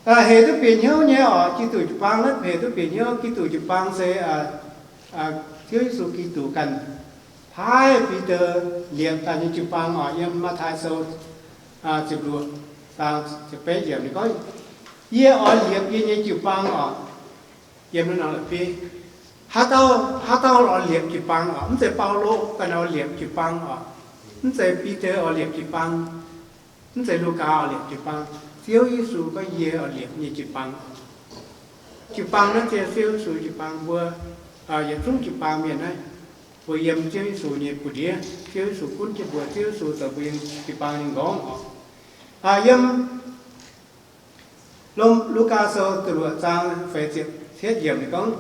Hec duqv bieqc hnyouv nyei oc, Giduc jiu-baang naaiv hec duqv bieqc hnyouv. Giduc jiu-baang se Ziouv Yesu Giduc ganh paaiv Bide liepc daaih nyei jiu-baang oc. Yiem Matv^tai Sou ziepc luoqc zaang ziepc betv yiemc ninh gorngv, Yie oix liepc yie nyei jiu-baang oc. Yiem naaiv norm la'bieiv, haaix dauh, haaix dauh oix liepc jiu-baang oc? Mv zeiz Baulo ganh oix liepc jiu-baang oc. Mv zeiz Bide oix liepc jiu-baang. Mv zeiz Lugaa oix liepc jiu-baang. Ziouv Yesu gorngv, Yie oix liepc nyei jiu-baang. Jiu-baang naaiv se Ziouv Yesu jiu-baang. Mbuo yietc zungv jiu-baang mienh naaiv, mbuo yiem Ziouv Yesu nyei buoz-ndiev. Ziouv Yesu gunv jienv mbuo. Ziouv Yesu zoux mbuo nyei jiu-baang nyei nqorngv oc. Yiem Lugaa Sou da'luoqc zaang feix ziepc cietv yiemc ninh gorngv,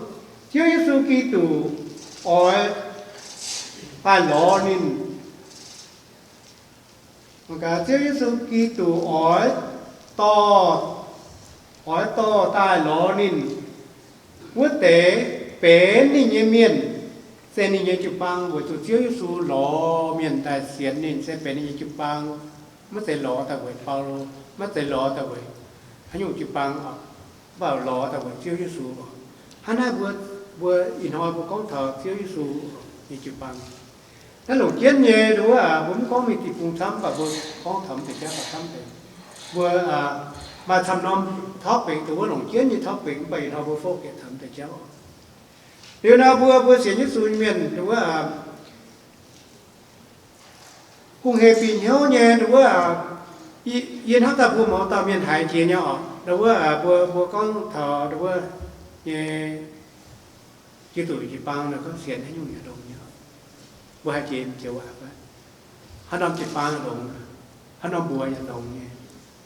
Ziouv Yesu Giduc oix daaih lorz ninh. Ziouv Yesu Giduc oix dorh, oix dorh daaih lorz ninh wuov deix benx ninh nyei mienh, se ninh nyei jiu-baang. Weic zuqc Ziouv Yesu lorz mienh daaih sienx ninh se benx ninh nyei jiu-baang, maiv zeiz lorz daaih weic Baulo, maiv zeiz lorz daaih weic haaix nyungc jiu-baang oc, mv baac lorz daaih weic Ziouv Yesu oc. Hnangv naaiv mbuo, mbuo ih hnoi mbuo gorngv taux Ziouv Yesu nyei jiu-baang. Naaiv longc jienv nyei wuov, mbuo mv gorngv mingh deic-bung camv, mv baac mbuo gorngv taux mv deix jauv camv deix. Mbuo maaih camv norm topic, dongh wuov longc jienv nyei topic, mv baac ih hnoi mbuo focus taux mv deix jauv oc. Liuz nor mbuo, mbuo sienx Yesu nyei mienh wuov, kungx hec bieqc hnyouv nyei wuov, yie hnamv daaih mbuo mouz dauh mienh haiz jiex nyei oc. Wuov, mbuo, mbuo gorngv taux wuov nyei Giduc jiu-baang nor, gorngv sienx haaix nyungc yaac longx nyei. Mbuo haiz jiex joux waac, haaix norm jiu-baang yaac longx, haaix norm mbuox yaac longx nyei,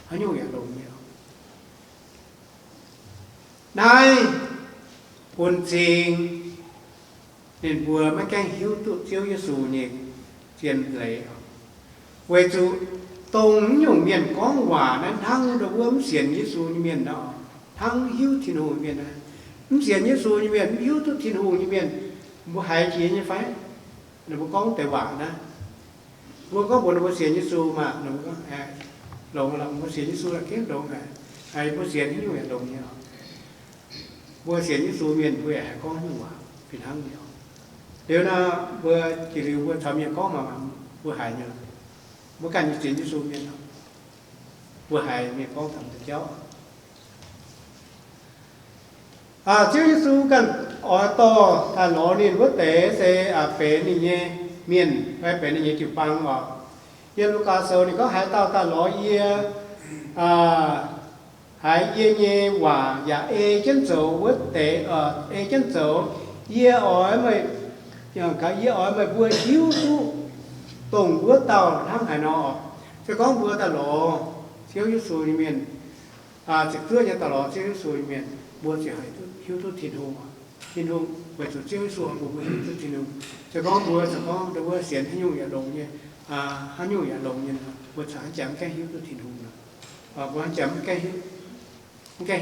haaix nyungc yaac longx nyei. Naaiv bun cing ninh mbuo maiv gaengh hiuv duqv Ziouv Yesu nyei zien leiz. Weic zuqc dongh naaiv nyungc mienh gorngv waac naaiv hnangv ndau wuov mv sienx Yesu nyei mienh nor, hnangv mv hiuv Tin-Hungh nyei mienh naaiv. Mv sienx Yesu nyei mienh, mv hiuv duqv Tin-Hungh nyei mienh, mbuo haiz jiex nyei fai? Ninh mbuo gorngv deix waac naaiv, mbuo gorngv mbuox ninh mbuo sienx Yesu maah, ninh mbuo gorngv, longx lorqc, mbuo sienx Yesu la'gengh longx haic. Mbuo sienx haaix nyungc yaac longx nyei oc. Mbuo sienx Yesu mienh mbuo yaac haih gorngv haaix nyungc waac fih hnangv nyei oc. Liuz nor mbuo jiex liuz mbuo caux mienh gorngv maac, mbuo haiz nyei, mbuo ganh nyei sienx Yesu mienh, mbuo haiz mienh gorngv taux deix jauv. Ziouv Yesu ganh oix dorh daaih lorz ninh wuov deix se benx ninh nyei mienh fai benx ninh nyei jiu-baang oc. Yiem Lugaa Sou ninh gorngv, haaix dauh daaih lorz yie, haiz yie nyei waac yaac ei jienv zoux wuov deix, ei jienv zoux, yie oix meih, yie oix meih mbuo hiuv duqv dongh wuov dauh hnangv haaix nor. Se gorngv mbuo daaih lorz Ziouv Yesu nyei mienh, ziepc zuoqv nyei daaih lorz Ziouv Yesu nyei mienh, mbuo ziouc haih hiuv duqv Tin-Hungh. Tin-Hungh, weic zuqc Ziouv Yesu mbuox mbuo hiuv duqv Tin-Hungh. Se gorngv mbuo, se gorngv mbuo sienx haaix nyungc yaac longx nyei, haaix nyungc yaac longx nyei, mbuo caux haaix jangx mv gaengh hiuv duqv Tin-Hungh nor, mbuo haaix jangx mv gaengh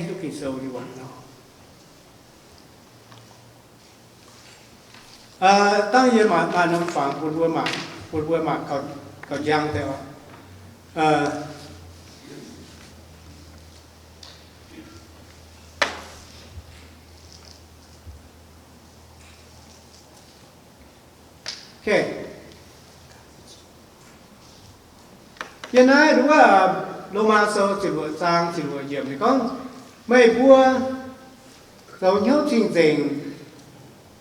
hiuv duqv Ging-Sou nyei waac nor. Dangv yie maaih norm fangx bun mbuo mangc, bun mbuo mangc gauh njang deix oc. Yiem naaiv nduov, Lomaa Sou ziepc luoqc zaang ziepc luoqc yiemc ninh gorngv, meih mbuo zoux hnyouv cing-nzengc,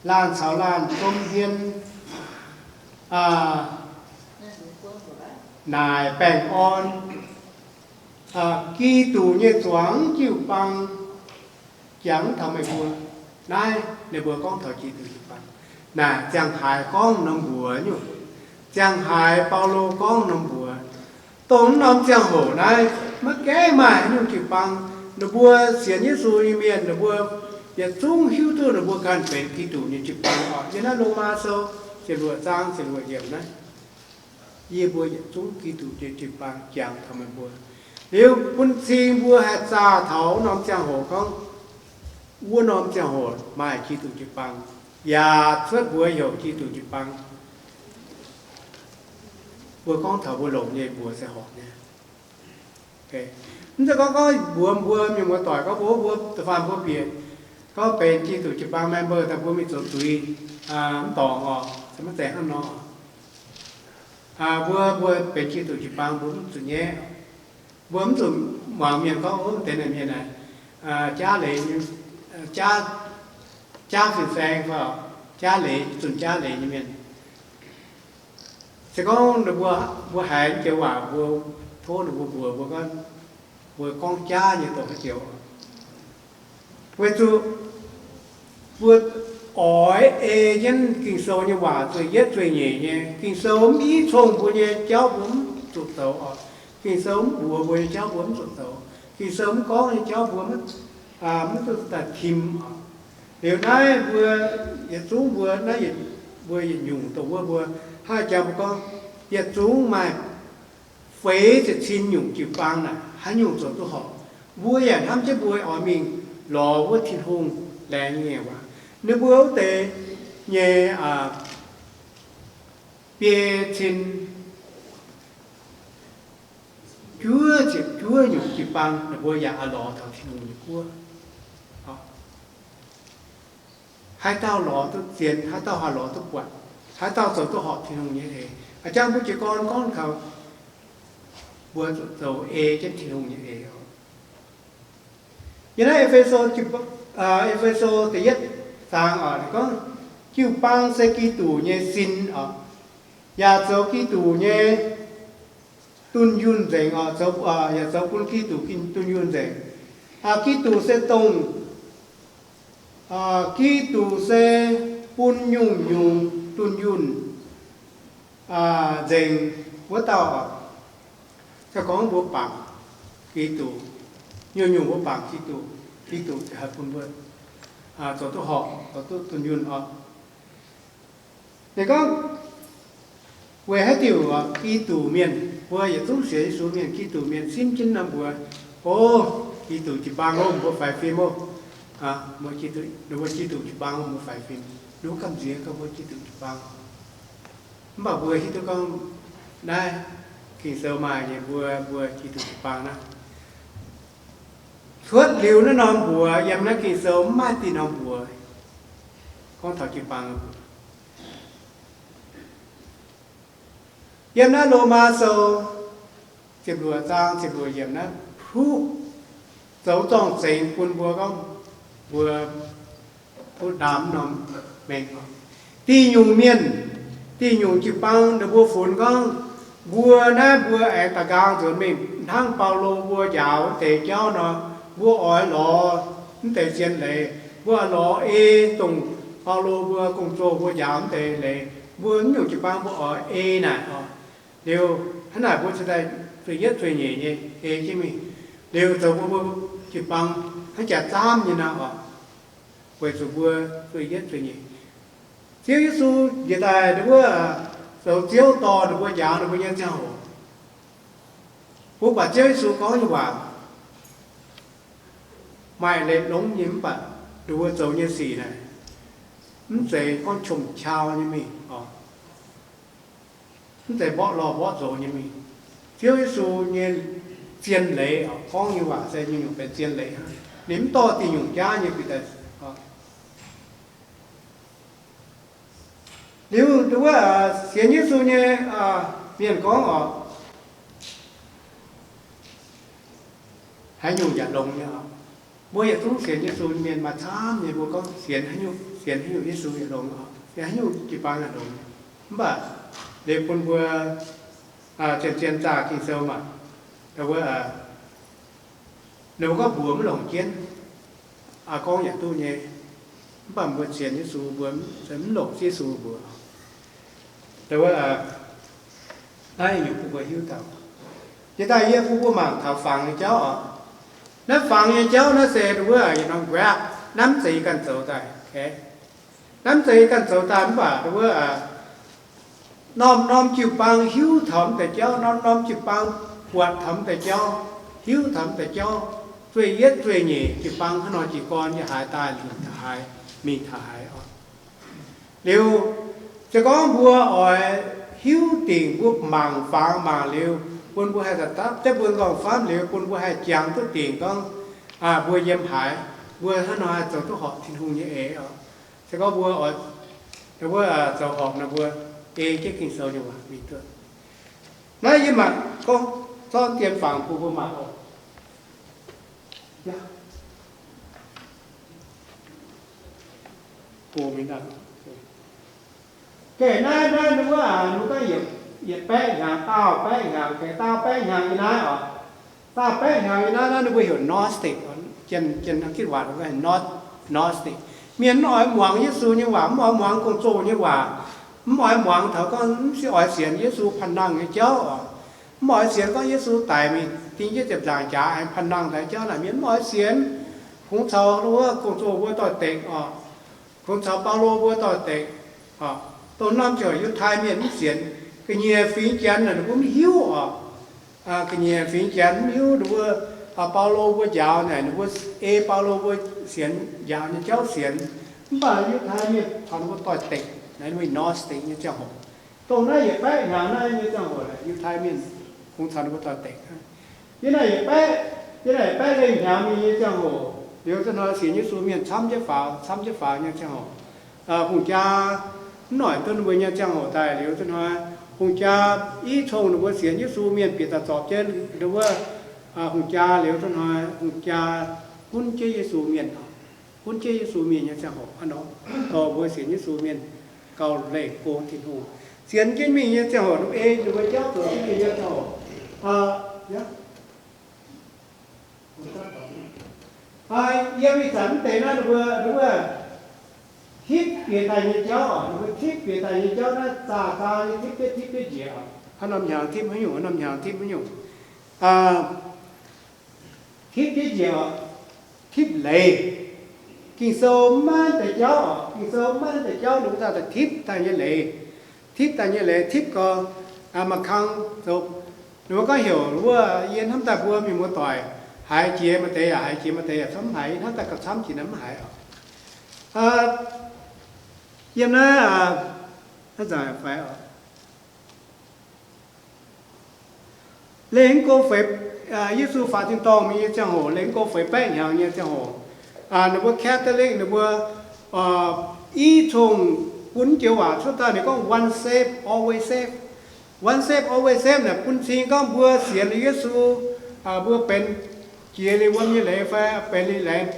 laanh caux laanh zom hmien, naaic baengh orn. Giduc nyei zuangx jiu-baang jangx taux meih mbuo. Naaiv ninh mbuo gorngv taux Giduc jiu-baang. naaic ziangh haaix gorngv norm mbuox nyungc, ziangh haaix Baulo gorngv norm mbuox. Dongh wuov norm ziangh hoc naaiv maiv gaengh maaih haaix nyungc jiu-baang. Ninh mbuo sienx Yesu nyei mienh, ninh mbuo yietc zungv hiuv duqv ninh mbuo ganh benx Giduc nyei jiu-baang oc. Yiem naaiv Lomaa Sou ziepc luoqc zaang ziepc luoqc yiemc naaiv, yie mbuo yietc zungv Giduc nyei jiu-baang jangx taux meih mbuo. Liuz bun cing mbuo haih zaah taux wuov norm ziangh hoc gorngv, wuov norm ziangh hoc maaih Giduc jiu-baang, yaac cuotv mbuox heuc Giduc jiu-baang. Mbuo gorngv taux mbuo longc nyei mbuox se horpc nyei. Mv zeiz gorngv, gorngv mbuox mbuo mienh muoz-doic gorngv mbuo, mbuo da'faanh mbuo bieqc gorngv benx Giduc jiu-baang member daaih mbuo mingh zoux zuiz mv dorngc oc, se maiv zeiz hnangv nor. Mbuo, mbuo benx Giduc jiu-baang mbuo mv zuqc nyaiv. Mbuo mv zuqc muangx mienh gorngv, ov, deix naaic mienh naaic jaav leiz, jaav, jaav fin-saeng fai jaav leiz, zunh jaav leiz nyei mienh. Se gorngv ninh mbuo, mbuo haiz joux waac mbuo tov ninh mbuo mbuox mbuo gorngv, mbuo gorngv jaav nyei dongh haaix joux. Weic zuqc mbuo oix ei jienv Ging-Sou nyei waac zueih yietv zueih nyeic nyei. Ging-Sou mv i cong mbuo nyei jauv mbuo mv zuqc zoux oc. Ging-Sou mv mbuox mbuo nyei jauv mbuo mv zuqc zoux. Ging-Sou mv gorngv nyei jauv mbuo mv, mv duqv daaih tim oc. Liuz naaiv mbuo yietc zungv mbuo naaiv, mbuo yietc nyungc dongh wuov mbuo hnangv jangx mbuo gorngv, yietc zungv maaih feix ziepc cin nyungc jiu-baang naaic, haaix nyungc zoux duqv horpc? Mbuo yaac hnamv jienv mbuo oix mingh lorz wuov Tin-Hungh laengz nyei waac. Ninh mbuo wuov deix nyei biei cin juov ziepc juov nyungc jiu-baang, ninh mbuo yaac oix lorz taux Tin-Hungh nyei guoqv. Haaix dauh lorz duqv zien, haaix dauh haih lorz duqv buatc, haaix dauh zoux duqv horpc Tin-Hungh nyei eix. A'jang mbuo jiez gorn gorngv taux mbuo zoux ei jienv Tin-Hungh nyei eix oc. Yiem naaiv E^fe^so, E^fe^so da'yietv zaang oc, ninh gorngv, jiu-baang se Giduc nyei sin oc, yaac zoux Giduc nyei dunh yunh nzengc oc, yaac zoux bun Giduc dunh yunh nzengc. Giduc se dongh, Giduc se bun nyungc-nyungc dunh yunh nzengc wuov dauh oc. Se gorngv mbuo bangc Giduc, nyungc-nyungc mbuo bangc Giduc, Giduc ziouc haih bun mbuo zoux duqv horpc, zoux duqv dunh yunh oc. Ninh gorngv, weic haaix diuc Giduc mienh, mbuo yietc zungv sienx Yesu mienh, Giduc mienh simv jienv norm mbuox, o, Giduc jiu-baang ov, mbuo faix fim ov. Mbuo, mbuo Giduc jiu-baang ov, mbuo faix fim. Ninh mbuo gamh nziex gorngv mbuo Giduc jiu-baang. Mv baac mbuo hiuv duqv gorngv naaiv Ging-Sou maaih nyei mbuo, mbuo Giduc jiu-baang naaiv. Cuotv liuz naaiv norm mbuox yiem naaiv Ging-Sou mv maaih diuh norm mbuox gorngv taux jiu-baang. Yiem naaiv Lomaa Sou ziepc luoqc zaang ziepc luoqc yiemc naaiv, huv, zoux zorng-zengx bun mbuo gorngv mbuo duqv ndaam norm mengh. Diuh nyungc mienh, diuh nyungc jiu-baang ninh mbuo funx gorngv, mbuo naaiv mbuo aengx da'nqaang nzuonx mingh hnangv Baulo mbuo njaaux wuov deix jauv nor, mbuo oix lorz mv deix zien leiz, mbuo oix lorz ei dongh Baulo mbuo gong-zoh mbuo njaaux mv deix leiz, mbuo mv nyungc jiu-baang mbuo oix ei naaic oc. Liuz hnangv naaic mbuo cingx daaih zueih yietv zueih nyeic nyei ei jienv mingh. Liuz zoux bun mbuo jiu-baang hnangv jaax zaamv nyei nor oc, weic zuqc mbuo zueih yietv zueih nyeic. Ziouv Yesu njiec daaih ninh mbuo zoux Ziouv dorh ninh mbuo njaaux ninh mbuo nyei ziangh hoc, mbuo buatc Ziouv Yesu gorngv nyei waac maaih leiz longx nyei, mv baac ninh mbuo zoux nyei sic naaic mv zeiz gorngv qom-qau nyei mingh oc. Mv zeiz mborqv lorh mborqv nzox nyei mingh. Ziouv Yesu nyei zien leiz oc, gorngv nyei waac se nyungc-nyungc benx zien leiz hnangv. Ninh mv dorh diuh nyungc jaav nyei bieqc daaih. Liuz wuov sienx Yesu nyei mienh gorngv oc, haaix nyungc yaac longx nyei oc. Mbuo yietc zungv sienx Yesu nyei mienh maaih camv nyei, mbuo gorngv sienx haaix nyungc, sienx haaix nyungc Yesu yaac longx oc, sienx haaix nyungc jiu-baang yaac longx. Mv baac liuz bun mbuo zien-zien zaah Ging-Sou maah, wuov, ninh mbuo gorngv mbuox maiv longc jienv, gorngv yaac duqv nyei. Mv baac mbuo sienx Yesu, mbuo mv longc Yesu mbuo. Wuov, naaiv nyungc bun mbuo hiuv taux. Jiex daaih yie bun mbuo mangc taux fangx nyei jauv oc. Naaiv fangx nyei jauv naaiv se wuov, yietc norm graph, naaiv mv zeiz yie ganh zoux daaih. Naaiv mv zeiz yie ganh zoux daaih mv baac wuov, norm-norm jiu-baang hiuv taux mv deix jauv, norm-norm jiu-baang buatc taux mv deix jauv, hiuv taux mv deix jauv, zueih yietv zueih nyeic jiu-baang hnangv nor jiez gorn yiem haaix daaih, lunc taux haaix, mingh taux haaix oc. Liuz, se gorngv mbuo oix hiuv dingc, mbuo mangc fangx mangc liuz, bun mbuo haih dapv jienv mbuo nqorngv-famv liuz, bun mbuo haih jangx duqv dingc gorngv mbuo yiem haaix, mbuo hnangv nor haih zoux duqv horpc Tin-Hungh nyei eix oc. Se gorngv mbuo oix, wuov, zoux horpc nor, mbuo ei jienv Ging-Sou nyei waac mingh duqv. Naaiv yie mangc gorngv zorqv dien fangx bun mbuo mangc oc. Geh naaiv, naaiv wuov, ninh gorngv yietc baeqv hnyangx, daauh baeqv hnyangx, geh daauh baeqv hnyangx yiem naaiv oc. Daauh baeqv hnyangx yiem naaiv, naaiv ninh mbuo heuc Gnostic, jien, jien-gitv waac, Gnostic. Mienh mv oix muangx Yesu nyei waac, mv oix muangx gong-zoh nyei waac, mv oix muangx taux gorngv mv oix sienx Yesu panh nangh nyei jauv oc. Mv oix sienx gorngv Yesu daic mingh ding jienv ziepc nzaangc jaax aengx panh nangh daaih jauv naaic, mienh mv oix sienx. Kungx caux wuov gong-zoh mbuo doix-dekc oc. Kungx caux Baulo mbuo doix-dekc oc. Dongh norm ziouc Yiutai Mienh mv sienx. Ga'nyiec fingx Janx naaic ninh mbuo mv hiuv oc. Ga'nyiec fingx Janx mv hiuv, ninh mbuo, Baulo mbuo njaaux naaic, ninh mbuo ei Baulo mbuo sienx njaaux nyei jauv sienx. Mv baac Yiutai Mienh caux ninh mbuo doix-dekc naaic, ninh mbuo Gnostic nyei ziangh hoc. Dongh naaiv yietc baeqv hnyangx naaiv nyei ziangh hoc, Yiutai Mienh kungx caux ninh mbuo doix-dekc. Yiem naaiv yietc baeqv, yiem naaiv yietc baeqv lengh hnyangx mingh nyei ziangh hoc, liuz zinh hnoi sienx Yesu mienh camv jienv faaux, camv jienv faaux nyei ziangh hoc, hungh jaa mv noic duqv ninh mbuo nyei ziangh hoc daaih, liuz zinh hnoi hungh jaa i cong ninh mbuo sienx Yesu mienh bieqc daaih zorpc jienv wuov hungh jaa, liuz zinh hnoi hungh jaa gunv jienv Yesu mienh, gunv jienv Yesu mienh nyei ziangh hoc hnangv nor, dorh mbuo sienx Yesu mienh gauh leih go Tin-Hungh. Sienx jienv mingh nyei ziangh hoc, ninh mbuo ei ninh mbuo jauv zoux jienv mingh nyei ziangh hoc, yiem ih zanc mv deix naaiv ninh mbuo, ninh mbuo tipv bieqc daaih nyei jauv, ninh mbuo tipv bieqc daaih nyei jauv naaiv zaah zaah nyei tipv jienv tipv jienv njiec, haaix norm hnyangx tipv haaix nyungc, haaix norm hnyangx tipv haaix nyungc. Tipv jienv njiec, tipv leiz. Ging-Sou maiv deix jauv, Ging-Sou maiv deix jauv ninh mbuo daaih tipv daaih nyei leiz. Tipv daaih nyei leiz, tipv gau, maaih kang zoux, ninh mbuo gorngv heuc wuov, yie hnamv daaih mbuo mienh muoz-doic haiz jiex maaih deix yaac haiz jiex, maaih deix yaac camv haiz, yie hnamv daaih gauh camv jiex naaiv mv haiz oc. Yiem naaiv, naaiv nzangc fai oc. Lengh go feix, Yesu faaux tin-dorngh mingh nyei ziangh hoc, lengh go feix baeqv hnyangx nyei ziangh hoc, ninh mbuo Catholic ninh mbuo i cong bun joux waac cuotv daaih, ninh gorngv once saved, always saved. Once saved, always saved naaic bun cing gorngv mbuo sienx liuz Yesu, mbuo benx jiex liuz wuom nyei leiz fai benx liuz laengz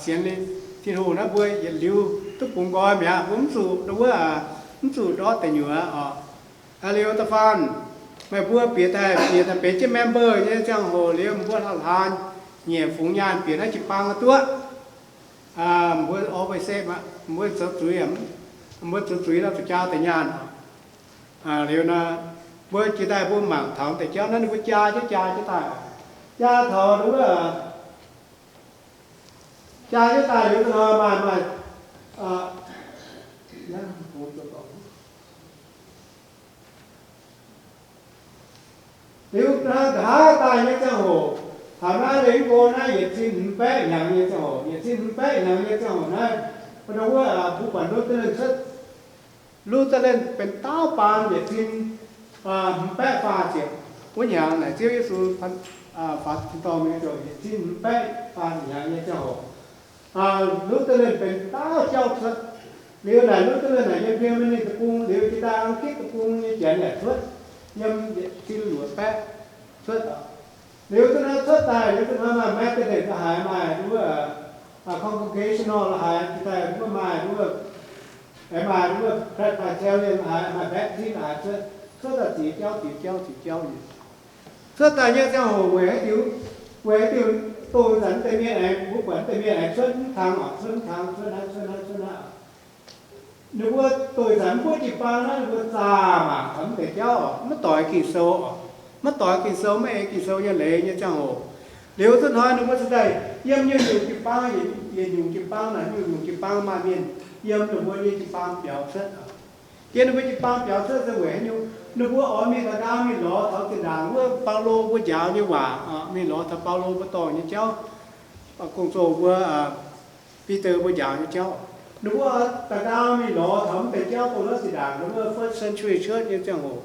sienx liuz Tin-Hungh naaiv, mbuo yietc liuz duqv bungx nqoi mi'aqv. Mbuo mv zuqc wuov, mv zuqc ndortv deic nyuoqc oc. Liuz da'faanh meih mbuo bieqc daaih, bieqc daaih benx jienv member nyei ziangh hoc liuz, mbuo hlauv-hlaang nyiec fungx nyaanh bieqc naaiv jiu-baang duqv. Mbuo always saved aqv, mbuo zoux zuiz, mbuo zoux zuiz nor zuqc jaa daaih nyaanh. Liuz nor, mbuo jiex daaih mbuo mangc taux deix jauv naaiv, ninh mbuo jaa jienv jaa jienv daaih, jaa taux wuov, jaa jienv daaih liuz nor maaih, maaih, liuz nqa'haav daaih nyei ziangh hoc, taux naaiv lengh go naaiv yietc cin hmz baeqv hnyangx nyei ziangh hoc, yietc cin hmz baeqv hnyangx nyei ziangh hoc naaiv, wuov, mbuo buatc Luther cuotv, Luther benx daauv baan yietc cin hmz baeqv faah ziepc wuov hnyangx naaic Ziouv Yesu faaux tin-dorngh mingh ziouc yietc cin hmz baeqv faah ziepc hnyangx nyei ziangh hoc. Luther benx daauv jauv cuotv. Liuz naaic Luther naaic yiem Germany deic-bung, liuz jiex daaih Aa^gitv deic-bung nyei janx yaac cuotv, yiem yietc cin luoqc baeqv cuotv. Liuz zinh hnoi cuotv daaih, liuz zinh hnoi maaih Methodist la'haiz, maaih wuov Congregational la'haiz, jiex daaih wuov maaih wuov, maaih wuov Presbyterian la'haiz, maaih Baptist la'haiz cuotv, cuotv daaih ziex jauv ziex jauv ziex jauv nyei. Cuotv daaih nyei ziangh hoc weic haaix diuc, weic haaix diuc Doh zanc deix mienh aengx, mbuo buatc deix mienh aengx cuotv mv kang oc, cuotv mv kang, cuotv naaiv, cuotv naaiv, cuotv naaiv. Ninh mbuo doh zanc mv buov jiu-baang naaiv, ninh mbuo zaah mangc taux mv deix jauv oc, maiv doix Ging-Sou oc, maiv doix Ging-Sou, maiv ei Ging-Sou nyei leiz nyei ziangh hoc. Liuz zunv hnoi ninh mbuo cingx daaih yiem nyungc-nyungc jiu-baang, yietc nyungc jiu-baang naaic, nyungc-nyungc jiu-baang maaih mienh yiem ninh mbuo nyei jiu-baang biaux cuotv oc. Yiem ninh mbuo jiu-baang biaux cuotv se weic haaix nyungc? Ninh mbuo oix mingh ga'nqaang mingh lorz taux zinh ndaangc wuov Baulo mbuo njaaux nyei waac, mingh lorz taux Baulo mbuo dorh nyei jauv, Gong-Zoh mbuo, Bide mbuo njaaux nyei jauv. Ninh mbuo ga'nqaang mingh lorz taux mv deix jauv dongh naaiv zinh ndaangc ninh mbuo first century church nyei ziangh hoc.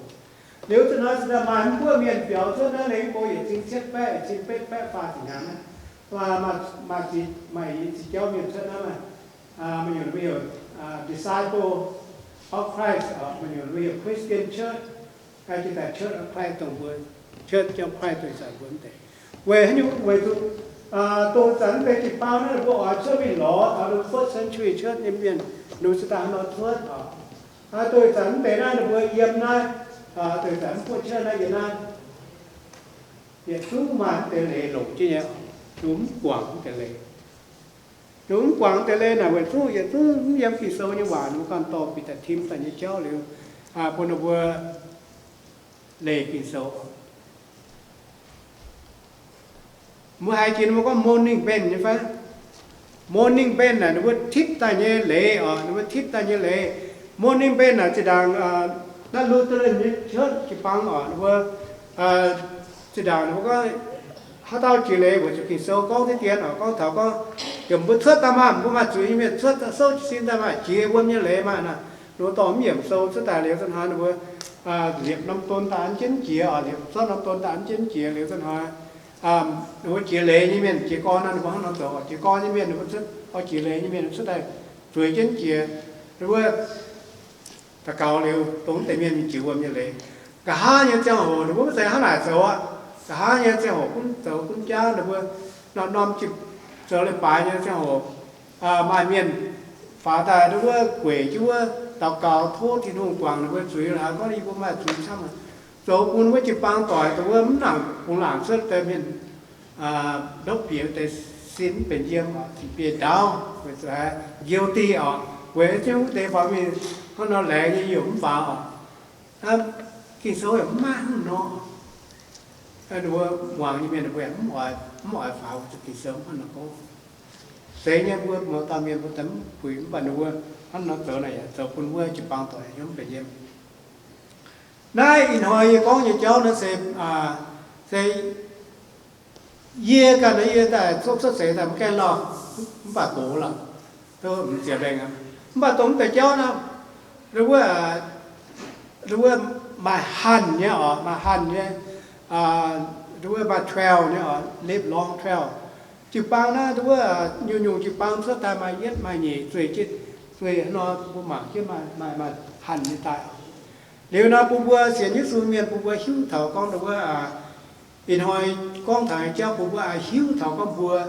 Liuz zunv hnoi se maaih mv buov mienh biaux cuotv naaiv, lengh mbuo yietc cin cietv baeqv, yietc cin betv baeqv faah ziepc hnyangx naaiv, maaih, maaih ziex, maaih yietc cin jauv mienh cuotv naaiv, maaih nyungc ninh mbuo heuc Disciple of Christ, maaih nyungc ninh mbuo heuc Christian Church, jiex daaih Church of Christ dongh mbuo, Church of Christ dongh ih zanc mbuo mv deix. Weic haaix nyungc? Weic zuqc doh zanc mv deix jiu-baang naaiv ninh mbuo oix cuotv mingh lorz taux ninh mbuo first century church nyei mienh, ninh mbuo cingx daaih hnangv nor cuotv oc. Doh zanc mv deix naaiv ninh mbuo yiem naaiv, doh zanc mv buov church naaiv yiem naaiv, yietc zungv maaih mv deix leiz longc jienv nyei, ninh mbuo mv guangc mv deix leiz. Ninh mv guangc deix leiz naaic weic zuqc yietc zungv mv yiem Ging-Sou nyei waac, ninh mbuo ganh dorh bieqc daaih tim daaih nyei jauv liuz, bun ninh mbuo leih Ging-Sou. Mbuo haiz jiex ninh mbuo gorngv morning bend nyei fai? Morning bend naaic ninh mbuo tipv daaih nyei leiz oc, ninh mbuo tipv daaih nyei leiz. Morning bend naaic zinh ndaangc naaiv Lutheran nyei church jiu-baang oc, ninh mbuo zinh ndaangc ninh mbuo gorngv haaix dauh jiex leiz weic zuqc Ging-Sou gorngv diqv dien oc, gorngv taux gorngv, yaac mbuo cuotv daaih maah, mbuo maaih zuiz nyei mienh cuotv daaih souv jiez sin daaih maah, jiex wuom nyei leiz maah naaic, ninh mbuo dorh mv yiemc sou cuotv daaih liuz zunv hnoi ninh mbuo liepc norm don daaih an jienv jiex oc, liepc zorqv norm don daaih an jienv jiex liuz zunv hnoi ninh mbuo jiex leiz nyei mienh, jiez gorn nor ninh mbuo hnangv nor zoux, jiez gorn nyei mienh ninh mbuo cuotv, oix jiex leiz nyei mienh cuotv daaih zueiz jienv jiex. Ninh mbuo daux gaux liuz dongh mv deix mienh mingh jiex wuom nyei leiz. Nqa'haav nyei ziangh hoc ninh mbuo mv zeiz hnangv naaic zoux aqv. Nqa'haav nyei ziangh hoc gunv zoux gunv jaauv, ninh mbuo norm-norm zoux leiz-baaix nyei ziangh hoc, maaih mienh faaux daaih ninh wuov gueic jienv wuov daux gaux tov Tin-Hungh guangc ninh mbuo zuiz, haiz gorngv yie mbuo maaih zuiz camv, zoux bun wuov jiu-baang doic dongh wuov mv nangc bungx laangc cuotv deix mienh ndopv bieqc deix sin mv benx yiem, biei ndaauv, weic zuqc guilty oc, weic jienv wuov deix faaux mingh hnangv nor laengz nyei youc mv faaux oc. Ging-Sou yaac mv maaih hnangv nor. Ninh mbuo muangx nyei mienh ninh mbuo yaac mv oix, mv oix faaux weic zuqc Ging-Sou hnangv nor gorngv. Zeiz nyei mbuo mouz dauh mienh mbuo daaih mv puix, mv baac ninh mbuo hnangv nor zoux naaic yaac zoux bun wuov jiu-baang doic hnyouv mv benx yiem. Naaiv ih hnoi yie gorngv nyei jauv naaiv se, se yie ganh yie daaih cuotv cuotv seix daaih mv gaengh lauh, mv baac gox lorqc, mv ziepc lengh aqv. Mv baac dongh mv deix jauv naaiv, wuov, wuov maaih hanh nyei oc, maaih hanh nyei, wuov maaih trail nyei oc, live long trail. Jiu-baang naaiv wuov nyungc-nyungc jiu-baang cuotv daaih maaih yietv maaih nyeic zueih jienv, zueih hnangv nor bun mbuo mangc jienv maaih, maaih, maaih hanh nyei daaih oc. Liuz nor bun mbuo sienx Yesu mienh bun mbuo hiuv taux gorngv wuov, ih hnoi gorngv taux nyei jauv bun mbuo hiuv taux gorngv mbuo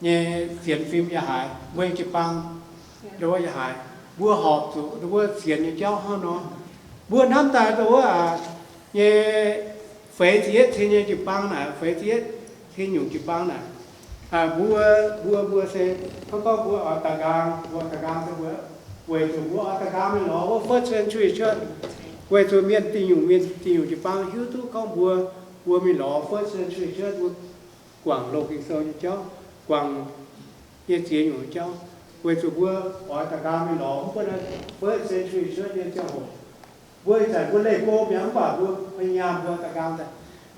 nyei sienx fim yaac haiz, mbuo nyei jiu-baang wuov yaac haiz, mbuo horpc zuqc wuov sienx nyei jauv hnangv nor. Mbuo hnamv daaih wuov nyei feix ziepc yietv cin nyei jiu-baang naaic, feix ziepc yietv cin nyungc jiu-baang naaic, mbuo, mbuo, mbuo se hnangv gorngv mbuo oix daaih nqaang, mbuo daaih nqaang se mbuo weic zuqc mbuo oix daaih nqaang mingh lorz wuov first century church, weic zuqc mienh diuh nyungc, mienh diuh nyungc jiu-baang hiuv duqv gorngv mbuo, mbuo mingh lorz first century church, mbuo guangc loz Ging-Sou nyei jauv, guangc nyei ziex nyungc nyei jauv, weic zuqc mbuo oix daaih nqaang mingh lorz mv baac naaiv first century church nyei ziangh hoc, mbuo ih zanc mbuo leih go mi'aqv, mv baac mbuo, mbuo nyaanh mbuo daaih nqaang daaih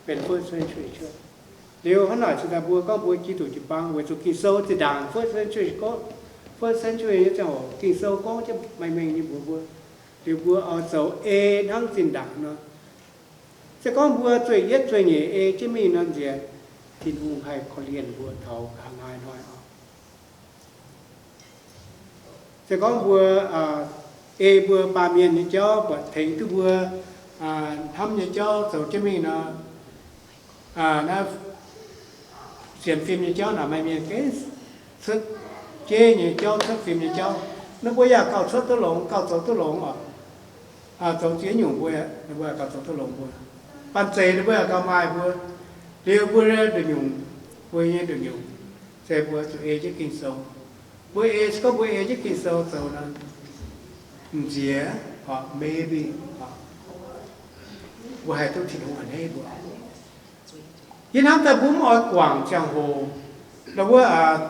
benx first century church. Liuz hnangv naaic cingx daaih mbuo gorngv mbuo Giduc jiu-baang weic zuqc Ging-Sou zinh ndaangc first century gorngv, first century nyei ziangh hoc Ging-Sou gorngv jienv mengh mengh nyei mbuox mbuo. Liuz mbuo oix zoux ei hnangv zinh ndaangc nor. Se gorngv mbuo zueih yietv zueih nyeic ei jienv mingh nor nziex, Tin-Hungh haih korv-lienh mbuo taux ga'naaiv hnoi oc. Se gorngv mbuo ei mbuo baamh mienh nyei jauv buatc tengx duqv mbuo hnamv nyei jauv zoux jienv mingh nor, naaiv sienx fim nyei jauv naaic maaih mienh gengh cuotv jeiv nyei jauv, cuotv fim nyei jauv. Ninh mbuo yaac gauh cuotv duqv longx, gauh zoux duqv longx oc. Zoux ziex nyungc mbuo, ninh mbuo yaac gauh zoux duqv longx mbuo. Banh zeic ninh mbuo yaac gauh maaih mbuo. Liuz mbuo nduqc nyungc, mbuo nyei nduqc nyungc, se mbuo zuqc ei jienv Ging-Sou. Mbuo ei, se gorngv mbuo ei jienv Ging-Sou zoux nor, m'nziex, maybe, mbuo haih duqv Tin-Hungh a'hneiv mbuo. Yie hnamv daaih mbuo mv oix guangc ziangh hoc, ndau wuov,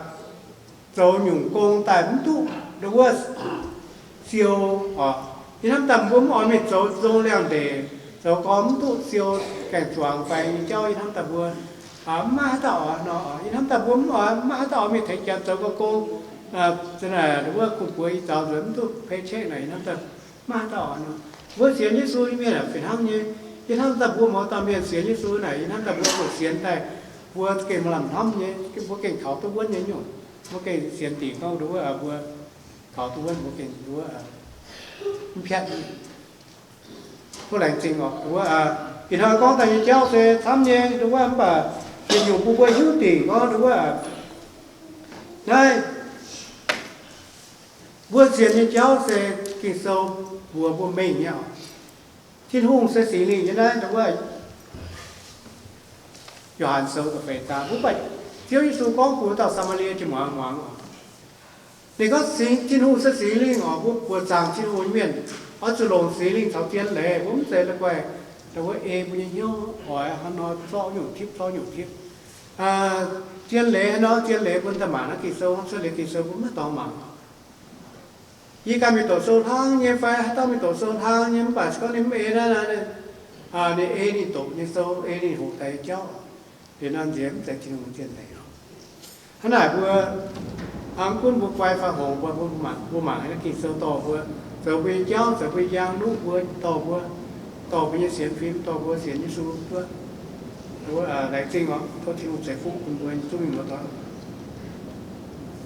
zoux nyungc gong daaih mv duqv ndau wuov siou oc. Yie hnamv daaih mbuo mv oix mingh zoux nzong liangx-ndeic, zoux gorngv mv duqv siou gaengh zuangx fai nyei jauv. Yie hnamv daaih mbuo mv maaih haaix dauh oix nor. Yie hnamv daaih mbuo mv oix, mv maaih haaix dauh oix mingh tengx janx zoux gong, ndau wuov gung-buoz i zaux nzuonx mv duqv paycheck naaic. Yie hnamv daaih mv maaih haaix dauh oix nor. Mbuo sienx Yesu nyei mienh aah, fih hnangv nyei. Yie hnamv daaih mbuo mouz dauh mienh sienx Yesu naaic, yie hnamv daaih mbuo zuqc sienx daaih, mbuo gengh maaih lamh hnamv nyei, mbuo gengh kaux duqv wuonv nyei nyungc. Mbuo gengh sienx dingc gorngv ndau wuov, mbuo kaux duqv wuonv, mbuo gengh ndau wuov mv piatv. Tov laengz zingh oc. Ndau wuov, ih hnoi gorngv daaih nyei jauv se camv nyei ndau wuov, mv baac yietc nyungc bun mbuo hiuv dingc gorngv ndau wuov, naaiv mbuo sienx nyei jauv se Ging-Sou mbuox mbuo mengh nyei oc. Tin-Hungh se Singx Lingh nyei naaiv ndau wuov Yo^han Sou da'feix zaang. Mv baac Ziouv Yesu gorngv bun dauh Saa^maa^lie jiex muangx muangx oc. Ninh gorngv Singx, Tin-Hungh se Singx Lingh oc. Mbuo buoz zaangc Tin-Hungh nyei mienh oix zuqc longc Singx Lingh caux zien leiz. Mbuo mv zeiz la'guaih ndau wuov ei mbuo nyei hnyouv oix haaix nor zorqv nyungc tipv, zorqv nyungc tipv. Zien leiz haaix nor, zien leiz mbuo daaih mangc naaiv Ging-Sou, cuotv liuz Ging-Sou mbuo maiv dorngx mangc. Yie ganh mingh doqc sou hnangv nyei fai haaix dauh mingh doqc sou hnangv nyei, mv baac se gorngv ninh mv ei naaiv, ninh ei ninh doqc nyei sou, ei ninh hoqc daaih nyei jauv, liuz nor nziex mv zeiz Tin-Hungh zien leiz. Hnangv naaic mbuo, mv gunv mbuo guai fai hngongx, mbuo, mbuo mangc, mbuo mangc naaiv Ging-Sou dorh mbuo zoux mbuo nyei jauv, zoux mbuo nyei njang, nuqv mbuo, dorh mbuo, dorh mbuo nyei sienx fim, dorh mbuo sienx Yesu duqv. Laengz zingh oc. Tov Tin-Hungh ceix fuqv bun mbuo nyei zungv mienh muoz-doic.